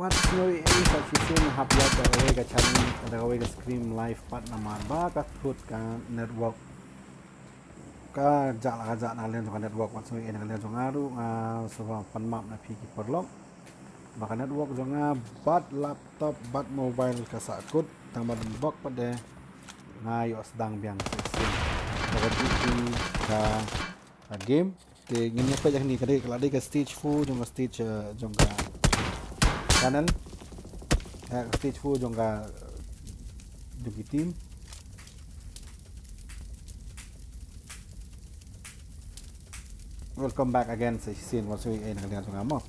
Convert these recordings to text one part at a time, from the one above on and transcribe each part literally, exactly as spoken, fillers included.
Wat sngew ei sa shisien, hap ïaid da kawei ka channel, da kawei ka stream live pat namar ba ka thut ka network. Ka jah la ka jah na ka liang jong ka network, wat sngew ei na ka liang jong nga ruh, nga sngewbha pan map na phi ki paralok. Ba ka network jong nga bad laptop bad mobile ka sahkut, tang ba don bok pat de nga ïoh sdang biang shisien. Ka juh hi ka, ka game. Te ngin ïa peit ïa kane, ka dei, ka la dei ka stage four jong ka stage, eh, jong ka channel. Eh, ka stage four jong ka, eh, jong ki team. Welcome back again sa shisien, wat sngew ei na ka liang jong nga mo.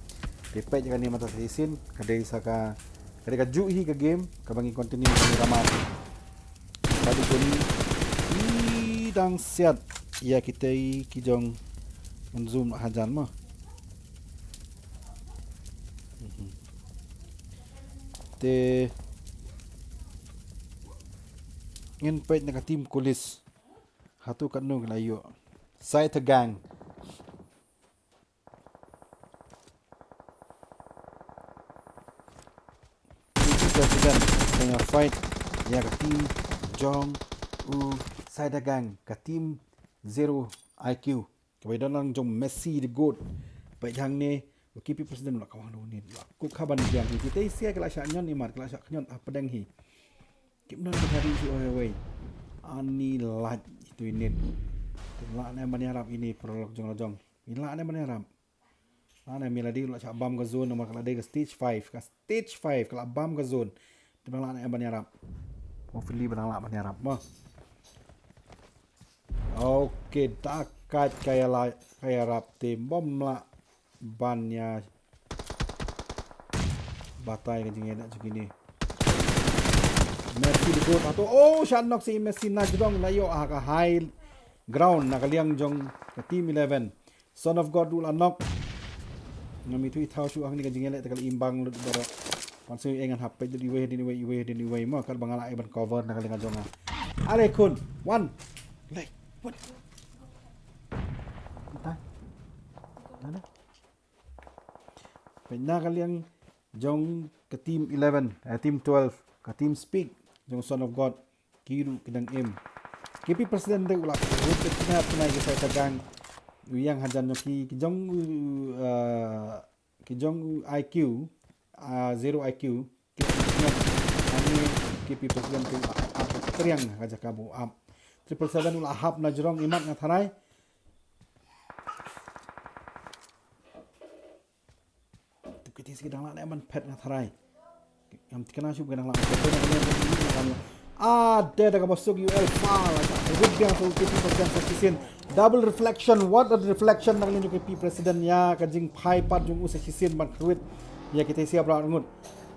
Te peit ïa kane mynta sa shisien, ka dei sa ka, ka dei ka juh hi ka game kaba ngi continue ka dei ka map. Ka dei ka ni i dang siat ïa kitei ki jong, ngan zoom hajan mo. Mhm. Te ngin peit na ka team Kulis. Hato katno ki la ïoh. Sai ta gang. President, tengah fight ïa ka team jong u Sai ta gang, ka team zero I Q. Kaba ïadon lang jong Messi the goat. Peit hangne, u K P president la kawang da u nit. La kuk ha ban biang hi. Kita isia ki la shah ñion imat, ki la shah ñion hapdeng hi. Kim don ka thari shuh wei wei. Ani lait itu i nit. Te lah ne ban ïarap ini paralok jong la jong. Ini lah ne ban ïarap. Lah ne mi la dei la shah bam ka zone namar ka la dei ka stage five, ka stage five ka la bam ka zone. Te ba lah ne ban ïarap. Hopefully ba lah ban ïarap mo. Okay, da kat ka ïa la, ka ïarap te bom lah ban ïa batai ka jingïadei jong kine. Messi the goat hato. Oh, shah knock si Messi na jrong, la ïoh ha ka high ground na ka liang jong ka team eleven. Son of God ruh la knock. Ngam ithuh ithaw shuh hangne ka jingïaleh te ka la imbang lut baroh. Wan shu ïa ngan hap peit lut iwei hadien iwei, iwei hadien iwei mo, kat ba nga lah ïa ban cover na ka liang jong nga. Ale khun, wan. Lei, wat. Entah. Mana? Peit na ka liang jong ka team eleven, eh, team twelve, ka team speak jong Son of God. Ki ruh ki dang im. K P president te u la kut te kynap kynai ki Sai ta gang. U ïang hajan jong ki, ki jong u, eh, ki jong u I Q, ah, zero I Q. Ki la kynap. Ani K P president te u la ap triang ha ka jaka ba u ap. Triple seven u la hap na jrong imat nga tharai. Tip kiti si ki dang lah ne ban phet nga tharai. Ngam tikna shuh ba ki dang lah ban phet. Ah, de da ka ba suk U L pa la ka. Rut biang sa U K P ba biang sa shisien. Double reflection, what a reflection na ka liang U K P president ïa ka jingphai pat jong u sa shisien ban kyrwit ïa kita sia bra ngut.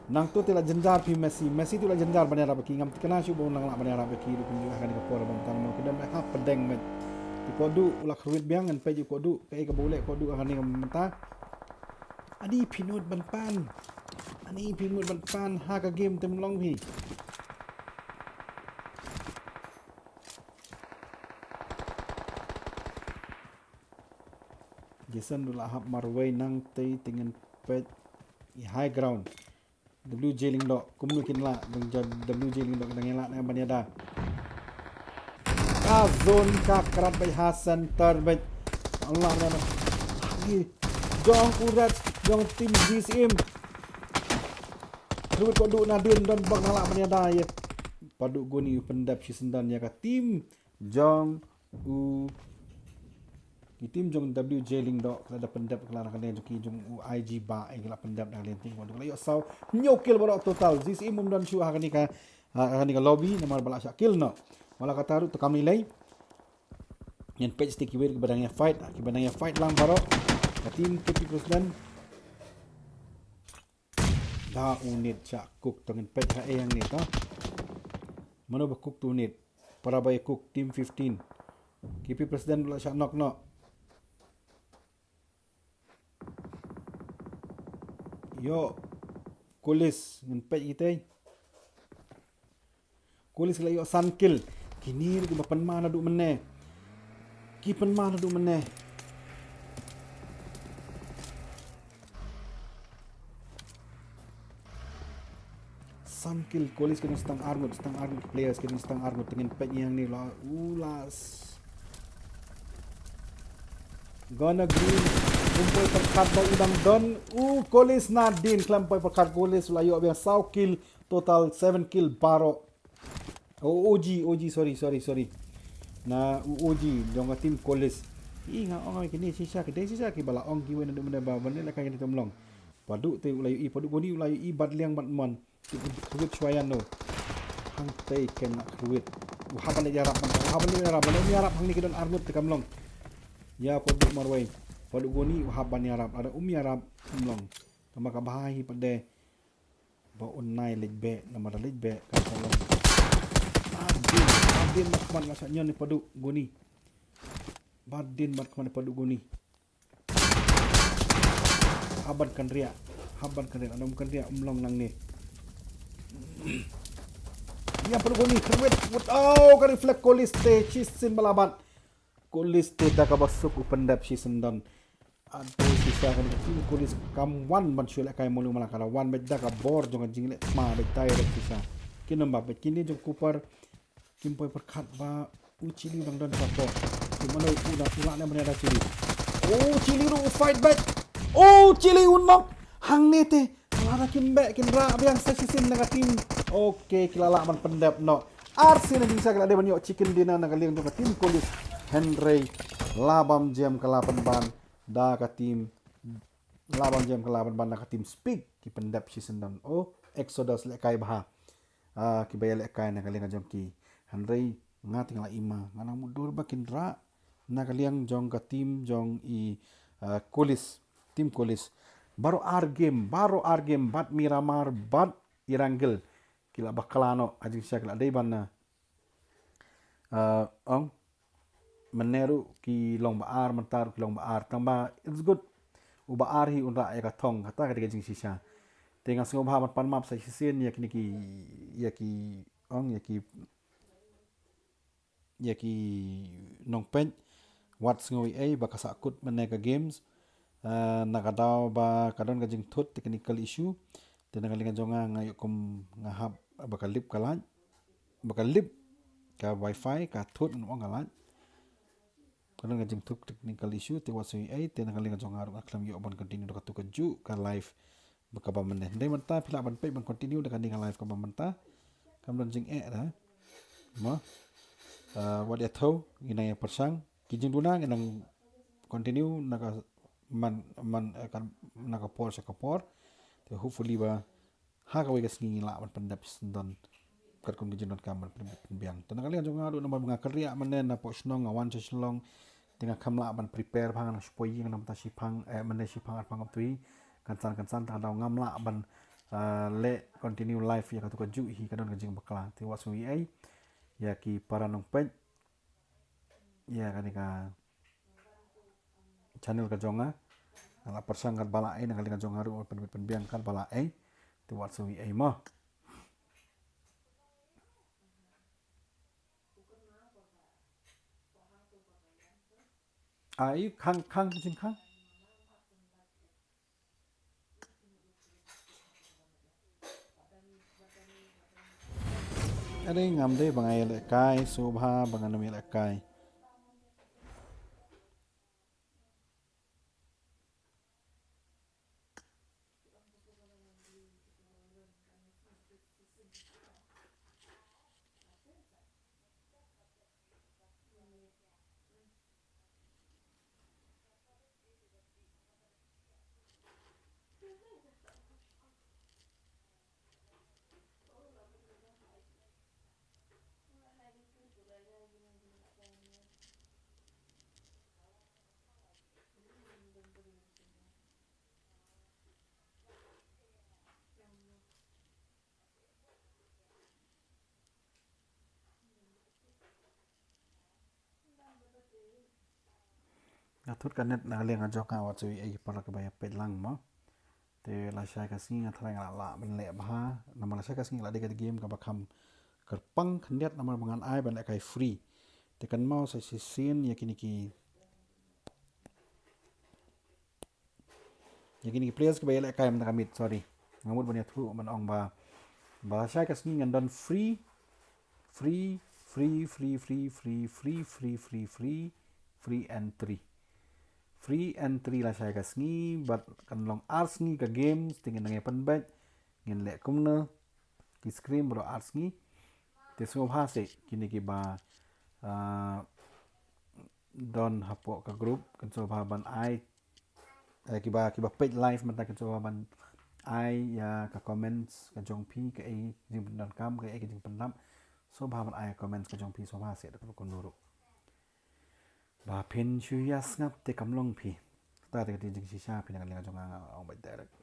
Nangtu te la jynjar phi Messi, Messi tu la jynjar ban ïarap ki, ngam tikna shuh ba u nang lah ban ïarap ki ruh kumjuh ha kane ka por ba mynta namar ki don hapdeng met. Te Koduh u la kyrwit biang ngan peit u Koduh, kaei kaba u leh Koduh ha kane ka mynta. Ani phi nud ban pan. Ani phi nud ban pan ha ka game te mlong phi. Jason ruh la hap marwei nangtei te ngan peit i high ground. W J Lyngdoh, kumno kin lah, dang ja W J Lyngdoh, dang ïa lah ne ban ïada. Ka zone ka krat beit ha center beit. Allah na na. Jong u Reds, jong team G C M. Ruh Koduh nadien don bok na lah ban ïada ïa. Paduh Guni u pyndep shi syndon ïa ka team jong u, ki team jong W J Lyngdoh ka la da pyndep ka la na ka liang jong ki jong u I G ba, eh, ka la pyndep na ka liang team Koduh ka la ïoh saw. Hynñiew kill baroh total. G C M um don shuh ha kane ka, ha kane ka lobby namar ba la shah kill noh. Wat la katta ruh te kam lei lei. Ngan peit sha kiwei kiba dang ïa fight, kiba dang ïa fight lang baroh. Ka team K P president. Da u nit shah cook, to ngin peit ha ei hangne to. Mano ba cook tu nit. Para ba ïa cook team fifteen. K P president la shah knock noh. Ïoh. Kulis ngin peit kitei. Kulis la ïoh san kill. Kine ruh kiba pynman naduh mynne. Ki pynman naduh mynne. San kill, Kolis ki don stang arngut, stang arngut players ki don stang arngut, te ngin peit ïa hangne la, u la s-, Gonna Green, um poi pyrkhat ba u dang don, u Kolis nadien khlem poi pyrkhat, Kolis u la ïoh biang saw kill, total seven kill baroh. O, O G, O G, sorry, sorry, sorry. Na u O G jong ka team Kolis. I nga ong ïa kine shisha, ki dei shisha kiba la ong kiwei naduh mynne ba ban leh lehkai kine ym long. Paduh te u la ïohi, paduh Goni u la ïohi bad liang bad mon. Ki un khrwit shuwa ïano. Hangtei ken na khrwit. U hap ban leit ïarap, u hap ban leit ïarap, ban leit ïarap hangne ki don arngut te kam long. Ïa paduh marwei. Paduh Goni u hap ban ïarap, lada um ïarap ym long. Tangba ka bha hi pat de ba un nai leit beh, namar da leit beh kan sa long. Adin, adin mat khmat nga sa ñion ïa paduh Goni. Ba din mat khmat ïa paduh Goni. Hap ban kynriah, hap ban kynriah, lada um kynriah um long nangne. Ïa paduh Goni, kyrwit, wut, oh, ka reflect Kolis te, shisien ba la bat. Kolis te da kaba suk u pyndep shisyndon. Aduh shisha kane ka team Kolis kam wan ban shu lehkai mulu mala ka la wan beit da ka bor jong ka jingleh thma beit direct shisha. Ki number beit kine jong Cooper. Kim poi pyrkhat ba u Chili u dang don shapoh. Ki mano u da u la ne mane da Chili. U Chili ruh u fight back. U Chili u knock. Hangne te. Lada kim beh kin rah biang sa shisien na ka team. Okay, ki la lah ban pyndep noh. Ar sien na jingshisha ki la dei ban ïoh chicken dinner na ka liang jong ka team Kolis. Hynrei la bam jem ka la pynban da ka team. La bam jem ka la pynban da ka team Speak. Ki pyndep shisyndon. Oh, Exodus lehkai bha. Ah, kiba ïalehkai na ka liang jong ki. Hynrei nga te nga la i ma. Nga nang mutdur ba kin rah na ka liang jong ka team jong i, ah, Kolis. Team Kolis. Baroh ar game, baroh ar game bad Miramar bad Erangel. Ki la bakla noh, ha jingshisha ki la dei ban, ah, ong. Mynne ruh ki long ba ar, mynta ruh ki long ba ar. Tangba it's good. U ba ar hi un rah ïa ka thong, kata ka dei ka jingshisha. Te nga sngewbha ban pan map sa shisien ïa kine ki, ïa ki, ong, ïa ki, ïa ki nongpeit. Wat sngew ei ei ba ka sahkut mynne ka games. Ah, na ka daw ba ka don ka jingthut technical issue. Te na ka liang jong nga nga ïoh kum nga hap ba ka lip ka light. Ba ka lip ka wifi ka thut ngan ong ka light. Ka don ka jingthut technical issue te wat sngew ei ei te na ka liang jong nga ruh nga khlem ïoh ban continue da katu kajuh ka live ba kaba mynne. Hynrei mynta phi lah ban peit ban continue da kane ka live kaba mynta. Kam don jingeh da. Mo. Ah, wat ïathuh ngi nang ïa pyrshang. Ki jingduna ngi nang continue na ka man, man, eh, kan, na ka por sha ka por. Te hopefully ba ha kawei ka sngi ngi lah ban pyndep shisyndon katkum ki jingdonkam ban pynbiang. Te na ka liang jong nga ruh namar ba nga kynriah mynne napoh shnong nga wan sha Shillong. Te nga kham lah ban prepare bha, nga nang shu poi ïing namar ta shiphang, eh, mynne shiphang arphang hapdeng. Kan san kan san ta ka daw ngam lah ban, eh, leh continue live ïa katu kajuh hi, ka don ka jingbakla. Te wat sngew ei ei ïa ki para nongpeit. Ïa kane ka channel ka jong nga. Nga la pyrshang katba lah ei, na ka liang ka jong nga ruh pynbit pynbiang katba lah ei. Te wat sngew ei ei mo. Ai khang khang jingkhang. Are ngam dei ba nga ïalehkai, sngewbha ba ngan ym ïalehkai. Nga thut ka net na ka liang ka jong nga, wat sngew ei ei para kiba ïa peit lang mo. Te lashai ka sngi nga tharai nga la lah ban leh bha. Namar lashai ka sngi la dei ka game kaba kham kyrpang khyndiat namar ba ngan ai ban lehkai free. Te kynmaw sa shisien ïa kine ki Ïa kine ki players kiba ïalehkai mynta ka miet, sorry. Nga mut ban ïathuh ban ong ba Ba lashai ka sngi ngan don free, free, free, free, free, free, free, free, free, free entry. Free entry lashai ka sngi, bad kan long ar sngi ka game, te ngin nang ïa pynbeit, ngin leh kumno, ki scrim baroh ar sngi. Te sngewbha seh, kine kiba, ah, don hapoh ka group, kan sngewbha ban ai, eh, kiba, kiba peit live mynta kan sngewbha ban ai ïa ka comments ka jong phi, kaei ka jingpyndonkam, kaei ka jingpynlap. Sngewbha ban ai comments ka jong phi, sngewbha seh da kano kano ruh. Ba phin shu ïa sngap te kam long phi. Kata te ka jingshisha phi na ka liang jong nga, nga ong beit direct.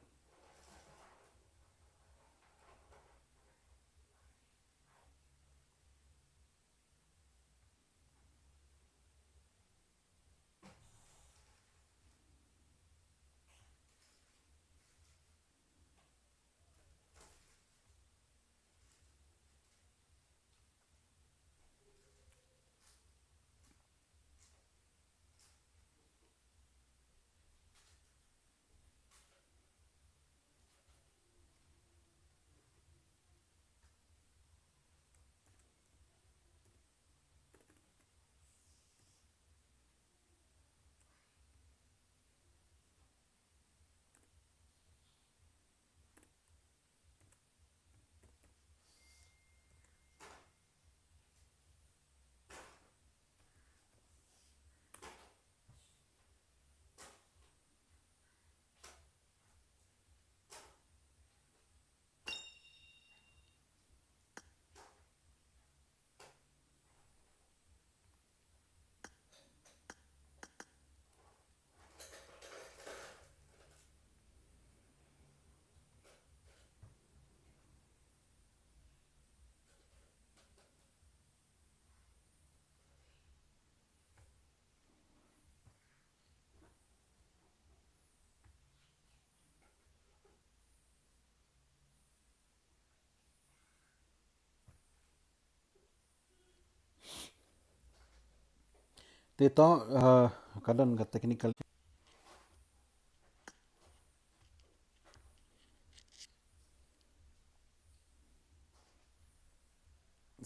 Te to, eh, ka don ka technical.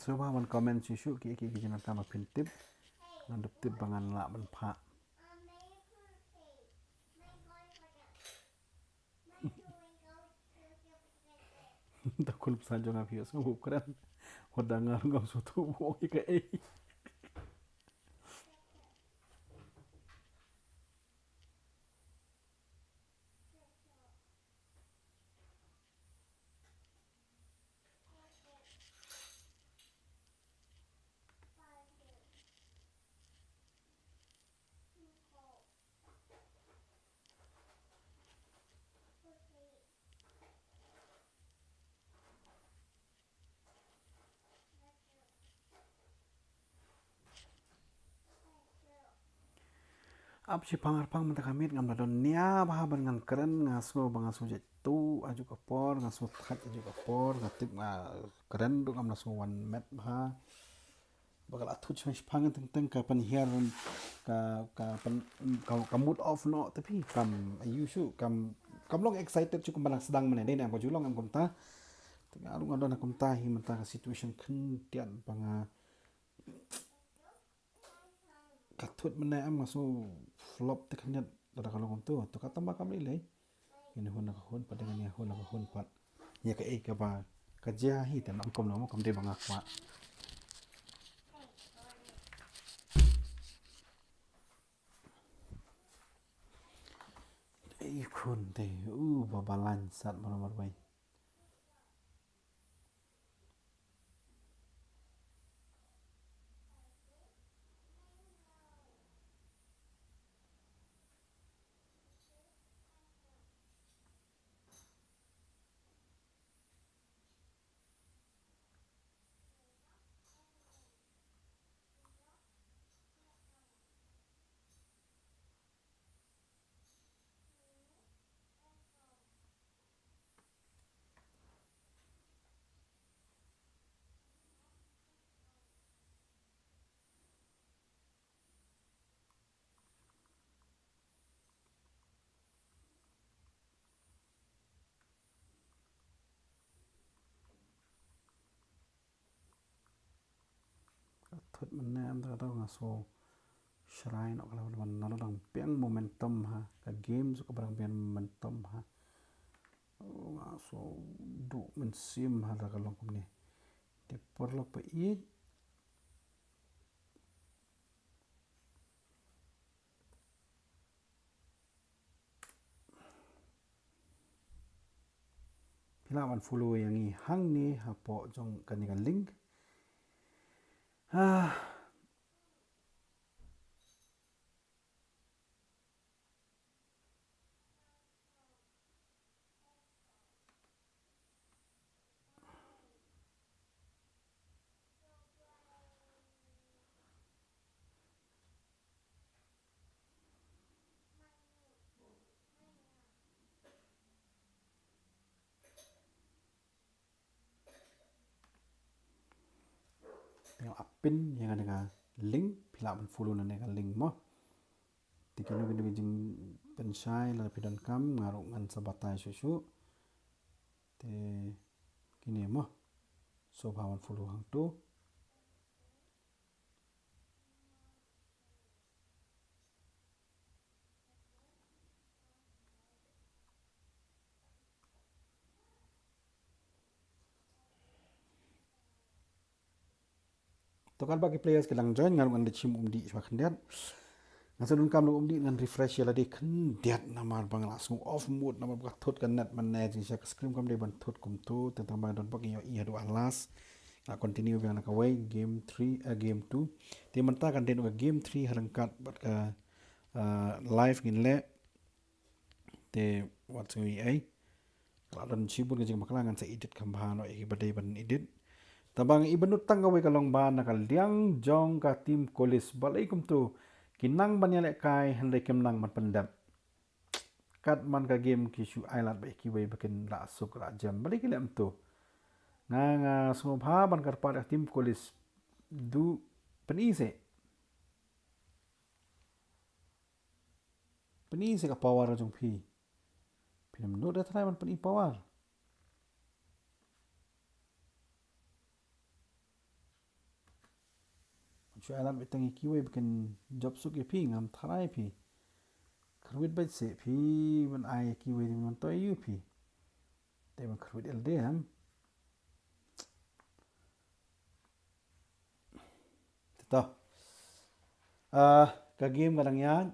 Sngewbha ban comment shuh shuh kiei kiei ki jingdonkam ba phin tip. Ngan dup tip ba ngan lah ban phah. Da khun pisa jong nga phi ïohsngew u kren. Wat da nga ruh ngam sngewthuh u ong ïa kaei. Ap shipang arpang mynta ka miet ngam da don nia bha ban ngan kren, nga sngew ba nga sngew jait tu ajuh ka por, nga sngew thait ajuh ka por, nga tip nga kren ruh ngam da sngew wan met bha. Ba ka la thut shipang shipang teng teng ka pynhiar ka, ka pyn, ka, ka mood off noh te phi kam ayu shu kam, kam long excited shu kumba lang sdang mynne dei ne ba ju long em kumta. Te nga ruh nga don kumta hi mynta ka situation khyndiat ba nga ka thut mynne em nga sngew flop te khyndiat lada ka long kumtu. To ka tang ba kam lei lei. Ïa hun la ka hun pat, ïa hun la ka hun pat. Ïa kaei kaba ka jia hi te nang kumno mo kam dei ba nga kwah. Ei khun te u ba balan sat mar mar wei. thut mynne, ym da ka daw nga sngew shrai noh ka la ban, na la dang biang momentum ha ka game, shu ka ba dang biang momentum ha. Nga sngew duh mynsiem ha la ka long kumne. Te paralok ba ïeit, phi lah ban follow ïa ngi hangne hapoh jong kane ka link. Ah. Te nga pin ïa kane ka link, phi lah ban follow na kane ka link mo. Te kino kino ki jingpynshai lada phi donkam, nga ruh ngan sa batai shuh shuh. Te kine mo, sngewbha ban follow hangto. To katba ki players ki dang join, nga ruh ngan da shim umdih shuwa khyndiat. Ngan sa donkam da umdih, ngan refresh ïa lade khyndiat namar ba nga la sngew off mode namar ba ka thut ka net mynne, jingshisha ka screen kam dei ban thut kumto, tang ba nga don bok ïohi haduh ha last. Nga continue biang na kawei, game three, eh, game two. Te mynta kan dei noh ka game three ha ryngkat bad ka, eh, live ngin leh. Te wat sngew ei ei. Ka la don shibun ka jingbakla, ngan sa edit kham bha noh ïa kiba dei ban edit. Tangba nga i ba nud tang kawei ka long ba na ka liang jong ka team Kolis balei kumto ki nang ban ïalehkai hynrei kim nang ban pyndep. Katba man ka game ki shu ai lad bad ïa kiwei ba kin lah suk lah jem, balei ki leh kumto. Nga, nga sngewbha ban kyrpad ïa ka team Kolis, duh pyni seh. Pyni seh ka power jong phi. Phin ym nud da trai ban pyni power. Shu ai lad beit tang ïa kiwei ba kin jop suk ïa phi, ngam tharai phi. Kyrwit beit seh phi ban ai ïa kiwei, ban toi ïa phi. Te ban kyrwit elde em. Te to. Ah, ka game ka dang ïaid,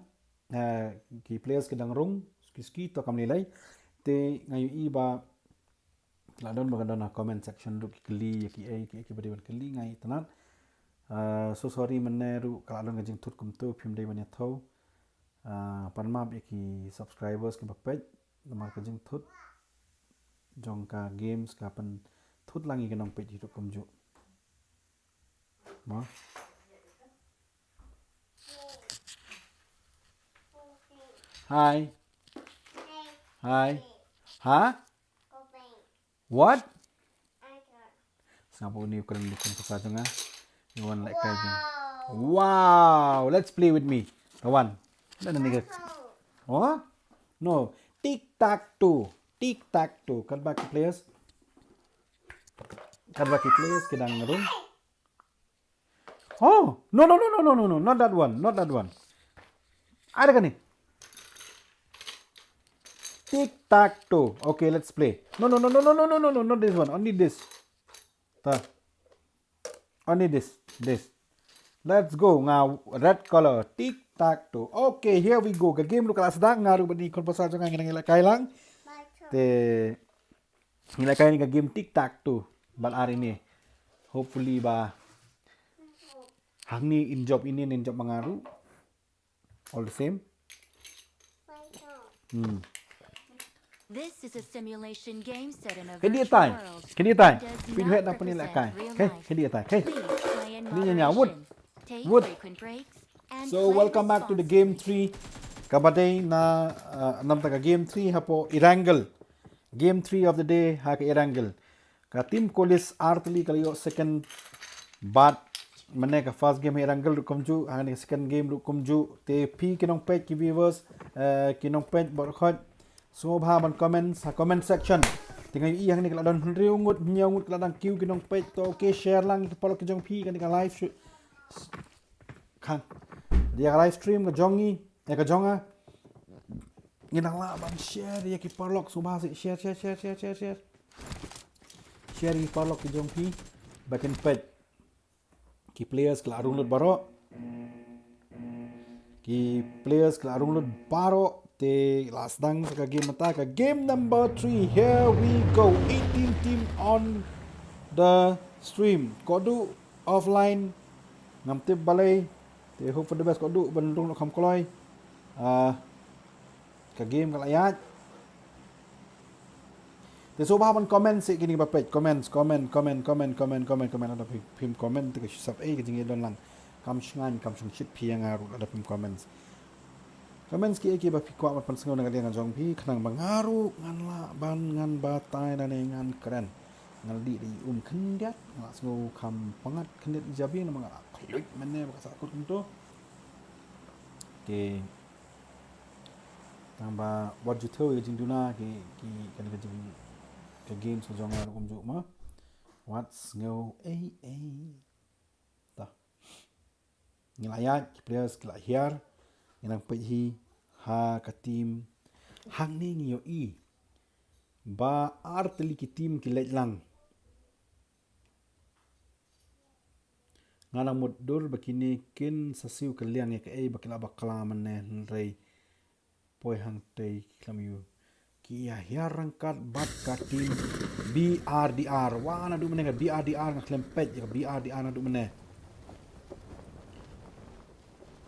ah, ki players ki dang rung suki suki, to kam lei lei. Te nga ïohi ba la don ba ka don ha comment section ruh ki kylli ïa kiei kiei kiba dei ban kylli, nga itynnad. Ah, so sorry mynne ruh ka la don ka jingthut kumto, phim dei ban ïathuh. Ah, pan map ïa ki subscribers kiba peit namar ka jingthut jong ka games ka pynthut lang ïa ki nongpeit hi ruh kumjuh. Mo. Hi. Hi. Ha? What? Sngap uni u kren dukun pasa jong nga. You want like kai jong. Wow, let's play with me. Kawan. Dah ni ke. Oh? No. Tic tac toe. Tic tac toe. Katba ki players. Katba ki players ki dang rung. Oh, no, no, no, not that one, not that one. Ada kane. Tic tac toe. Okay, let's play. No, no, no, not this one. Only this. Ta. Only this. This. Let's go. Nga red color. Tic tac toe. Okay, here we go. Ka game ruh ka la sdang, nga ruh bad i khun pasa jong nga ngi nang ïalehkai lang. Te ngi lehkai ïa ka game tic tac toe bad ar ine. Hopefully ba hangne in jop, ine in jop ma nga ruh. All the same. Hmm. This is a simulation game set in a virtual world. Kedi tai. Kedi tai. Phi heh na pynlehkai. Okay, kedi tai. Okay. Ni nya nya wut. Wut. So welcome back to the game three. Kaba dei na, uh, namta ka game three hapoh Erangel. Game three of the day ha ka Erangel. Ka team Kolis ar tylli ka la ïoh second, bad mynne ka first game ha Erangel ruh kumjuh, hangne ka second game ruh kumjuh. Te phi ki nongpeit, ki viewers, eh, ki nongpeit baroh khoit, sngewbha ban comment ha comment section. Te nga ïohi hangne ka la don hynriew ngut, hynñiew ngut ka la dang kiew ki nongpeit. To okay, share lang ki paralok ki jong phi kane ka live shoot. Khang. Ïa ka live stream ka jong ngi, eh, ka jong nga. Ngin nang lah ban share ïa ki paralok sngewbha seh, share, share, share, share, share, share. Share ïa ki paralok ki jong phi ba kin peit. Ki players ki la rung lut baroh. Ki players ki la rung lut baroh. Te la sdang sa ka game mynta, ka game number three. Here we go. Eighteen team on the stream. Kodu offline. Ngam tip balei. Te hope for the best, kodu ban rung noh kham kloi. Ah, ka game ka la ïaid. Te sngewbha ban comment seh kine ba peit. Comments, comment, comment, comment, comment, comment, comment. Lada phi, phim comment te ka shu sap ei ka jingïadon lang. Kam shngaiñ, kam shongshit phi ïa nga ruh lada phim comments. Comments kiei kiei ba phi kwah ban pynsngew na ka liang jong phi, khnang ba nga ruh ngan lah ban, ngan batai lane ngan kren. Ngan dih da i um khyndiat, nga la sngew kham pyngngad khyndiat i jabieng namar nga la khluit mynne ba ka sah kut kumto. Te tang ba wat ju thew ïa ka jingduna ki, ki, kane ka jing, ka games ka jong nga ruh kumjuh ma. Wat sngew ei ei. Ta. Ngi la ïaid, ki players ki la hiar. Ngi nang peit hi ha ka team. Hangne ngi ïohi ba ar tylli ki team ki leit lang. Nga nang mutdur ba kine kin sa siew kylliang ïa kaei ba ki la bakla mynne, hynrei poi hangtei ki khlem ïoh. Ki ïa hiar ryngkat bad ka team B R D R. Wa naduh mynne ka B R D R, nga khlem peit ïa ka B R D R naduh mynne.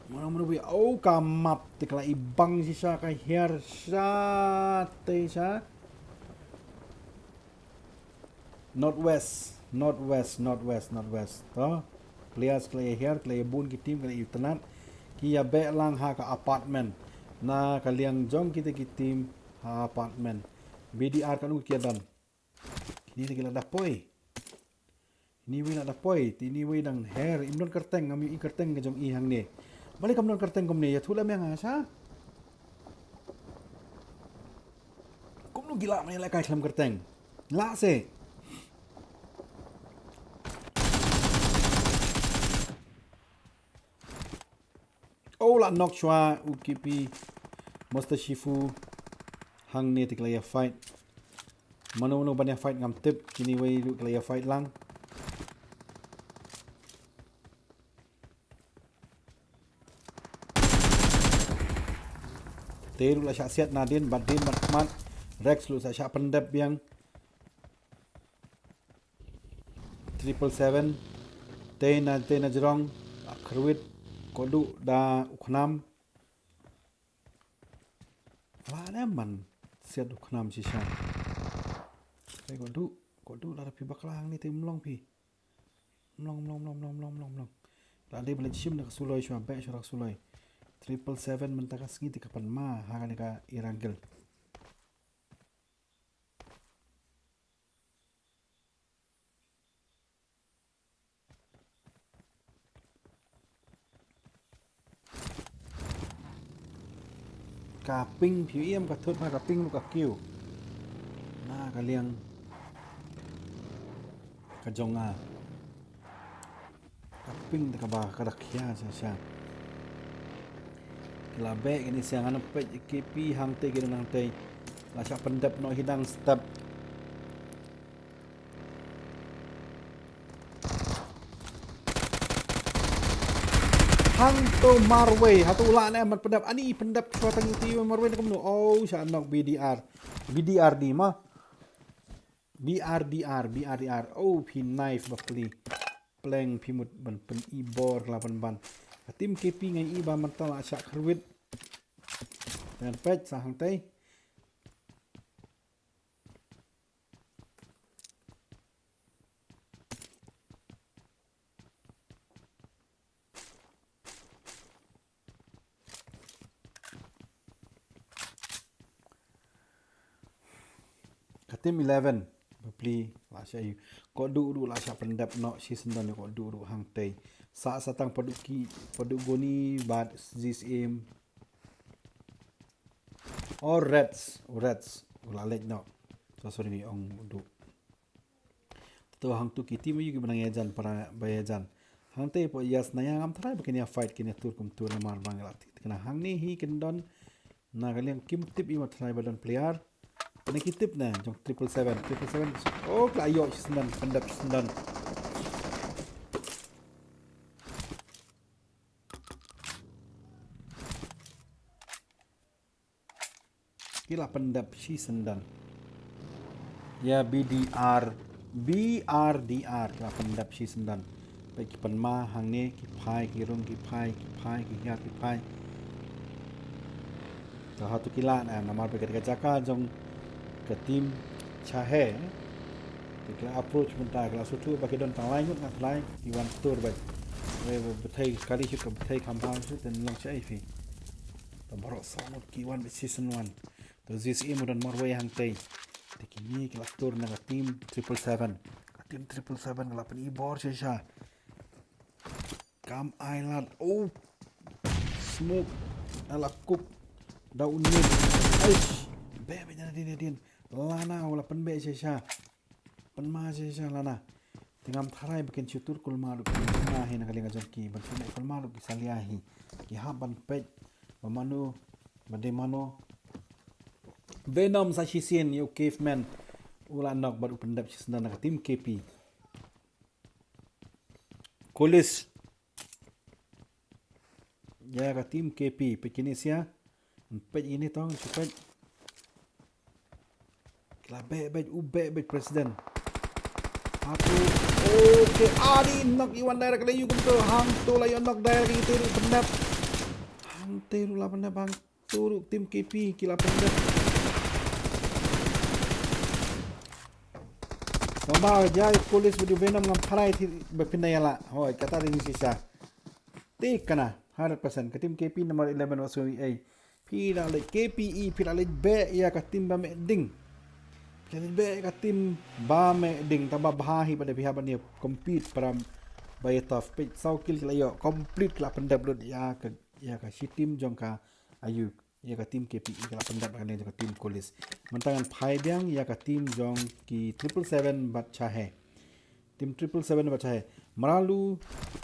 Mano mano bui, oh, ka map te ka la i bang shisha, ka hiar sha te sha. Northwest, northwest, northwest, northwest. To. Players ki la ïa hiar, ki la ïa bun ki team, ki la ïa itynnad. Ki ïa beh lang ha ka apartment. Na ka liang jong kita ki team ha apartment. B D R katno ki ïa don. Kine te ki la da poi. Kine wei la da poi, te kine wei dang her, im don kyrteng, ngam ïohi kyrteng ka jong i hangne. Balei kam don kyrteng kumne, ïathuh lem ïa nga sha. Kumno ki lah ban ïalehkai khlem kyrteng. Lah seh. Oh, la knock shuwa u K P. Master Shifu. Hangne te ki la ïa fight. Mano mano ban ïa fight ngam tip. Kine wei ruh ki la ïa fight lang. Te ruh la shah siat na dien, bad dien bad khmat. Rex ruh sa shah pyndep biang. Triple seven. Te na, te na jrong, la khyrwit, kodu da u khnam. La ne man siat u khnam shisha. Te kodu, kodu lada phi bakla hangne te mlong phi. Mlong, mlong, mlong. La dei ba leit shim na ka suloi shuwa, beh shuwa ka suloi. Triple seven mynta ka sngi te ka pan ma, ha kane ka Erangel. Ka ping phi ïohi em, ka thut ha ka ping ruh ka kiew. Na ka liang ka jong nga. Ka ping te kaba ka da khia sha sha. Ki la beh kine sha, ngan peit K P hangtei ki don hangtei. La shah pyndep noh hi dang step. Hangto marwei, hato u lah ne em ban pyndep, ani pyndep shuwa tang ïa u te marwei ne kumno. Oh, shah knock B D R. B D R D ma. B R D R, B R D R. Oh, phi knife bapli. Pleng phi mut ban pyn-i bor la ban ban. Ka team K P nga ïohi ba mynta la shah khyrwit. Te ngan peit sa hangtei. Ka team eleven bapli la shah ïoh. Kodu ruh la shah pyndep noh shisyndon ïa kodu ruh hangtei. Sa sa tang Paduki, Paduguni bad Zis im. O Reds, o Reds u la leit noh. So sorry, ngi ong u Duh. Te to hangto ki team aïu kiba nang ïajan, para ba ïajan. Hangtei hapoh ïa Snaya ngam tharai ba kin ïa fight, kin ïa tur kum tur namar ba ngi la tip. Te kane hangne hi kin don na ka liang kim tip i ma tharai ba don player. Kane ki tip ne jong triple seven, triple seven. Oh, ki la ïoh shisyndon, pyndep shisyndon. Ki la pyndep shisyndon. Ïa B D R, B R D R, ki la pyndep shisyndon. Peit ki pynma hangne, ki phai, ki rung, ki phai, ki phai, ki hiar, ki phai. To hato ki lah ne, namar ba ka jaka jong ka team Chahe. Te ki la approach mynta, ki la sngewthuh ba ki don tang lai ngut nga thlai, ki wan tur bad. Wei ba bthei kali shu ka bthei kham bha shu ten long shaei phi. To baroh saw ngut ki wan bad shisyndon. To zis im u don marwei hangtei. Te kine ki la tur na ka team triple seven. Ka team triple seven ka la pyn-i bor shisha. Kam ai lad. Oh. Smoke. Ala kup. Da u nik. Aish. Beh beh na din na din. Lana u la pynbeh shisha. Pynma shisha lana. Te ngam tharai ba kin shu tur kulmar ruh ki na hi na ka liang jong ki. Ban shu leh kulmar ruh ki salia hi. Ki hap ban peit. Ba mano. Ba dei mano. Venom sa shisien ïa u Caveman. U la knock bad u pyndep shisyndon na ka team K P. Kulis. Ïa ka team K P, peit kine sia. Peit kine tong, shu peit. Ki la beh beh, u beh beh president. Hato, okay, adi knock i wan direct la ïu kumto, hangto la ïoh knock direct ïa itu ruh pyndep. Hangte ruh la pyndep, hang Turu team K P ki la pyndep. Tangba ïa i Kulis bad u Venom ngam tharai te ba phin da ïa lah. Hooid, kata dei shisha. Te kane, hundred percent. Ka team K P number eleven wa sui ei. Phi la leit K P E, phi la leit beh ïa ka team ba meh ding. Phi la leit beh ïa ka team ba meh ding. Tangba bha hi ba da phi hap ban ïa compete para ba ïa tough. Peit saw kill ki la ïoh. Complete ki la pyndep lut ïa ka, ïa ka shi team jong ka Ayuk. Ïa ka team K P E ka la pyndep ha kane jong ka team Kulis. Mynta ngan phai biang ïa ka team jong ki triple seven bad Chahe. Team triple seven bad Chahe. Mralu,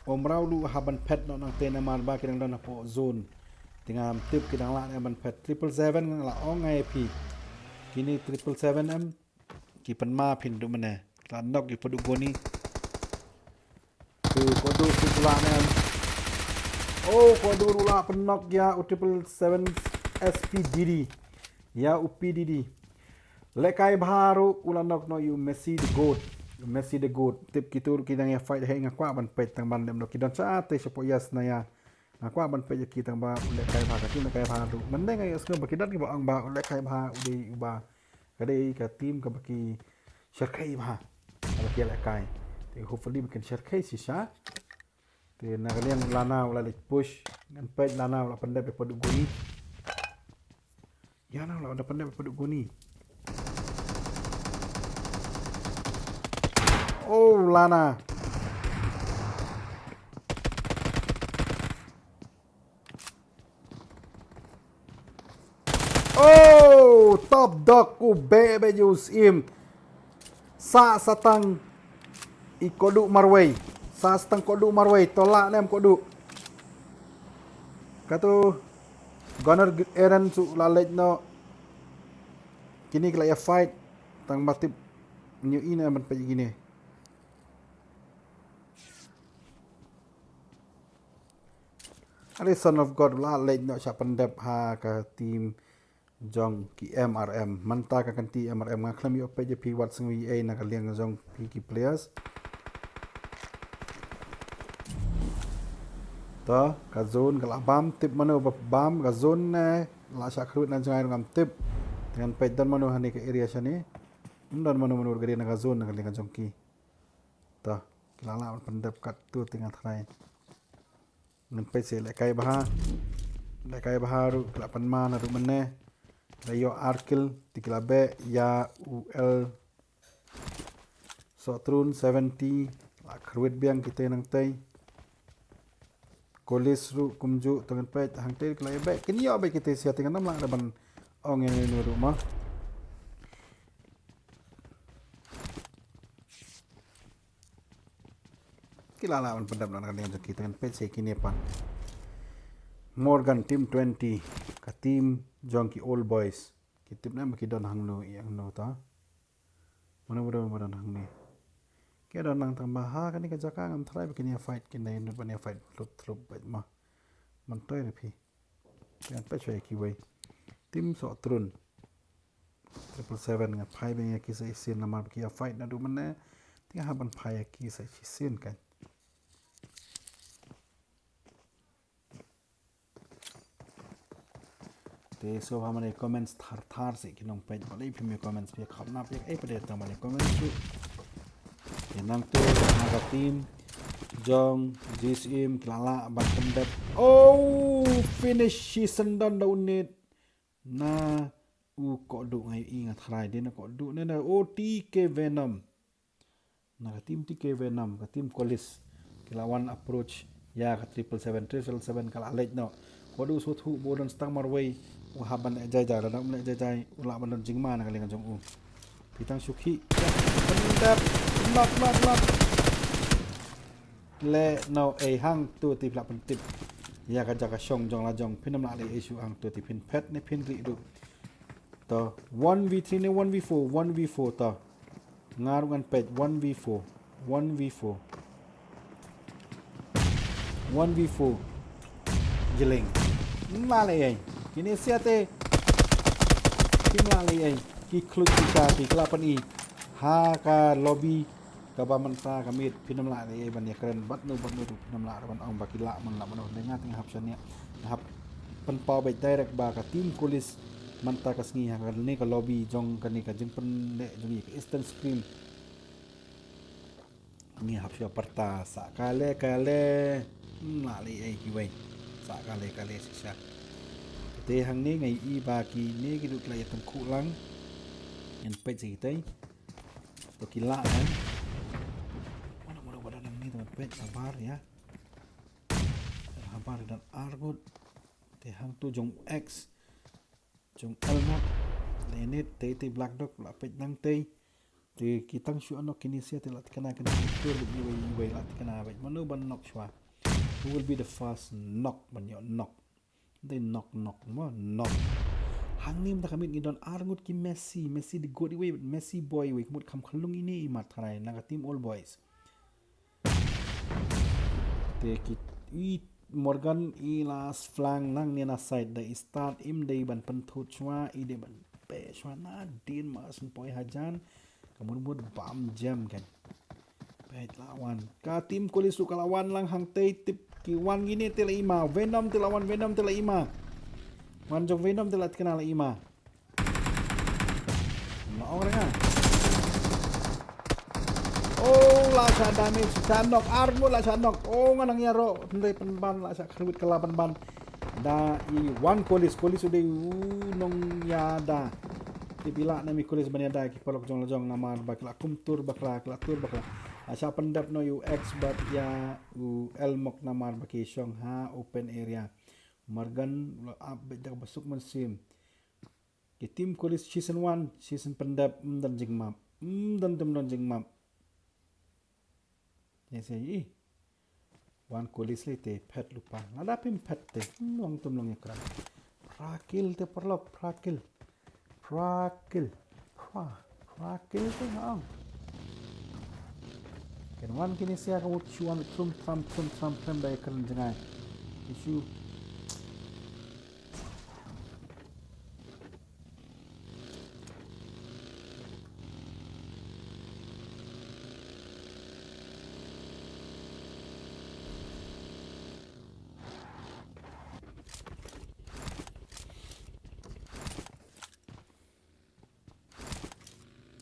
o mralu ha ban phet noh nangte namar ba ki dang don hapoh zone. Te ngam tip ki dang lah ne ban phet. Triple seven nga la ong ïa phi. Kine triple seven em. Ki pynma phin duh mynne. La knock ïa u Paduk Goni. Tu Kodu tu pula ne. Oh, Kodu ruh la pynnock ïa u triple seven S P D D. Ïa u P D D. Lehkai bha ruh u la knock noh ïa u Messi the Goat. Messi the Goat. Tip kito ruh ki dang ïa fight hei nga kwah ban peit tang ban lem noh ki don sha te shapoh ïa Snaya. Nga kwah ban peit ïa ki tang ba u lehkai bha ka team lehkai bha ruh. Mynne nga ïohsngew ba ki don kiba ong ba u lehkai bha u dei uba. Ka dei ka team kaba ki shyrkhei bha. Kaba ki lehkai. Te hopefully ba kin shyrkhei shisha. Te na ka liang Lana u la leit push. Ngan peit Lana u la pyndep ïa Paduk Goni. Ïa na u la pyndep ïa Paduk Goni. Oh, Lana. Oh, Top Dog u beh beh ju Syiem. Sa satang i Kodu marwei. Sa satang Kodu marwei. To lah ne em Kodu. Katu Gunner Aaron su la leit noh. Kine ki la ïa fight. Tang ba tip. Nyu ine ban peit kine. Are Son of God la leit noh sha pyndep ha ka team jong ki M R M. Mynta ka kynti M R M nga khlem ïoh peit ïa phi wat sngew ei na ka liang jong phi ki players. To ka zone ka la bam, tip mano ba bam ka zone ne la shah khrut na jngai ngam tip. Te ngan peit don mano ha ne ka area shane. Don mano mano ka area na ka zone na ka liang jong ki. To, ki la lah ban pyndep katto te nga tharai. Ngan peit se lehkai bha. Lehkai bha ruh ki la pynman ruh mynne. La ïoh ar kill te ki la beh ïa u L Sotrun seventy. La khrwit biang kite nangtei. Kolis ruh kumjuh te ngan peit hangtei ki la ïa beh. Kin ïoh beh kite sia te ngan ym lah ban ong ïa ino ruh ma. Ki la lah ban pyndep na ka liang jong ki, te ngan peit sa ïa kine pat. Morgan, team twenty, ka team jong ki Old Boys. Ki tip ne em ba ki don hangno, ïa hangno ta. Mano ba don, ba don hangne. Ki don nang tang ba ha kane ka jaka ngam tharai ba kin ïa fight, kin dei nud ban ïa fight thlup thlup bad ma. Myntoi re phi. Ngan peit shuwa ïa kiwei. Team Sohtrun. Triple seven, ngan phai biang ïa ki sa shisien namar ba ki ïa fight naduh mynne. Te nga hap ban phai ïa ki sa shisien kan. Te shuwa ha mane comments thar thar seh ki nongpeit, balei phim ïa comments, phi ïa khapnap ïa kaei pat de tang ban ïa comments ruh. Te nangta ha ka team jong J C M ki la lah ban pyndep. Oh, finish, shi syndon da u nit na u Kohduh, nga ïohi, nga tharai dei na Kohduh ne na, oh, T K Venom. Na ka team T K Venom, ka team Kolis, ki la wan approach ïa ka triple seven, triple seven ka la leit noh. Kohduh u sngewthuh ba u don stang marwei, u hap ban leh jai jai, lada um leh jai jai u lah ban don jingma na ka liang jong u. Phi tang shu khih, pyndep, knock, knock, knock. Leh noh ei, hangto te phi lah pyntip ïa ka jaka shong jong la jong, phin ym lah leh ei shuh, hangto te phin phet ne phin rieh ruh. To, one v three ne one v four, one v four to. Nga ruh ngan peit, one v four, one v four. One v four. Jylleng. Ym lah leh ei. Kine sia te kim lah leh ei. Ki khluit ki sha, ki khlap pyni ha ka lobby. Kaba mynta ka miet phin ym lah leh ei ban ïakren bad no bad no ruh, phin ym lah ban ong ba ki lah man lah mano. Dei nga te nga hap shaniah, nga hap pynpaw beit direct ba ka team Kolis mynta ka sngi ha kane ka lobby jong kane ka jingpyndep jong ngi ka Eastern Scream. Ngi hap shuwa pyrta sah kale kale. Ym lah leh ei kiwei. Sah kale kale shisha. Te hangne nga ïohi ba kine ki duh ki la ïatyngkhuh lang. Ngan peit sa kitei. To ki lah kan. Mano mano ba don hangne, to ngan peit, habar ïa. Habar don arngut. Te hangto jong u X. Jong Elmot. Lenit, tei tei Black Dog, la peit nangtei. Te ki tang shu anok kine sia te la thikna, kane ki tur bad iwei iwei la thikna bad. Mano ban knock shuwa? Who will be the first knock, ban ïoh knock? Dei knock knock mo, knock. Hangne mynta ka miet ngi don arngut ki Messi, Messi the goat iwei, Messi boy iwei, ka mut kham khyllung ine i mat tharai na ka team Old Boys. Te ki, i Morgan i la flank nangne na side, da i start im dei ban pynthut shuwa, i dei ban peit shuwa nadien ma sngewpoi hajan. Ka mut mut bam jam kan. Peit la wan. Ka team Kolis ruh ka la wan lang hangtei, tip ki wan kine te la i ma. Venom te la wan, Venom te la i ma. Wan jong Venom te la thikna la i ma. Nga ong re nga. Oh, la shah damage, shah knock, arngut la shah knock. Oh, nga nang ïaroh, hynrei pynban la shah kyrwit kylla pynban. Da i wan Kolis, Kolis u dei u nongïada. Te phi lah ne em i Kolis ban ïada ki paralok jong la jong namar ba ki la kum tur bakla, ki la tur bakla. La shah pyndep noh ïa u X bad ïa u Elmok namar ba ki shong ha open area. Morgan u la ap beit da kaba suk mynsiem. Ki team Kolis shisien wan, shisien pyndep, ym don jingmap. Ym don, ym don jingmap. Ïa sa i. Wan Kolis lei te phet lypa. Lada phim phet te ym long, ym long ïakren. Phra kill te paralok, phra kill. Phra kill. Phra, phra kill te nga ong. Kin wan kine sia ka mut shu wan trum tram, trum tram, trum da ïakren jngai. Ki shu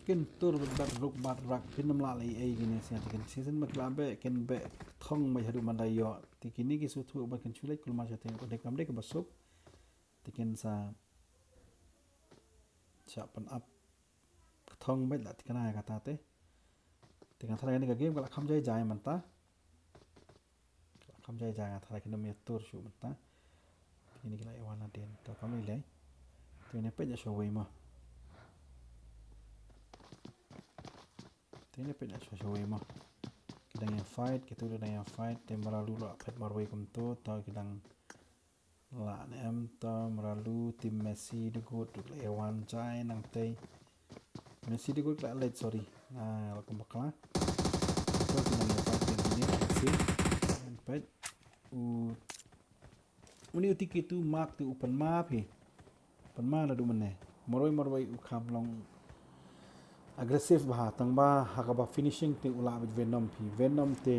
Kin tur bad ruk bad rak, phin ym lah leh ei kine sia te kin shisien ba ki la beh, kin beh thong ba haduh man da ïoh. Te kine ki shu thuh ba kin shu leit kulmar sha te, ba dei kam dei kaba suk. Te kin sa shah pyn-ap ka thong beit la thikna ïa kata te. Te nga tharai kane ka game ka la kham jai jai mynta. Ka la kham jai jai, nga tharai kin ym ïa tur shuh mynta. Te kine ki la ïa wan hadien. To kam lei lei. Te ngin ïa peit ïa shawei mo. Te ngin ïa peit ïa shawei mo. Ki dang ïa fight, kitu dang ïa fight, te mralu la phet marwei kumto, to ki dang la ne em, to mralu, team Messi, de gut, duk la ïa wan jai, nangtei. Messi de gut la leit, sorry. Ah, la kum bakla. To ki dang ïa fight, ki dang ïa fight, peit. U Uni u T K two Mark te u pynma phi. Pynma la du mane. Marwei marwei u kham long aggressive bha, tang ba ha kaba finishing te u lah beit Venom phi. Venom te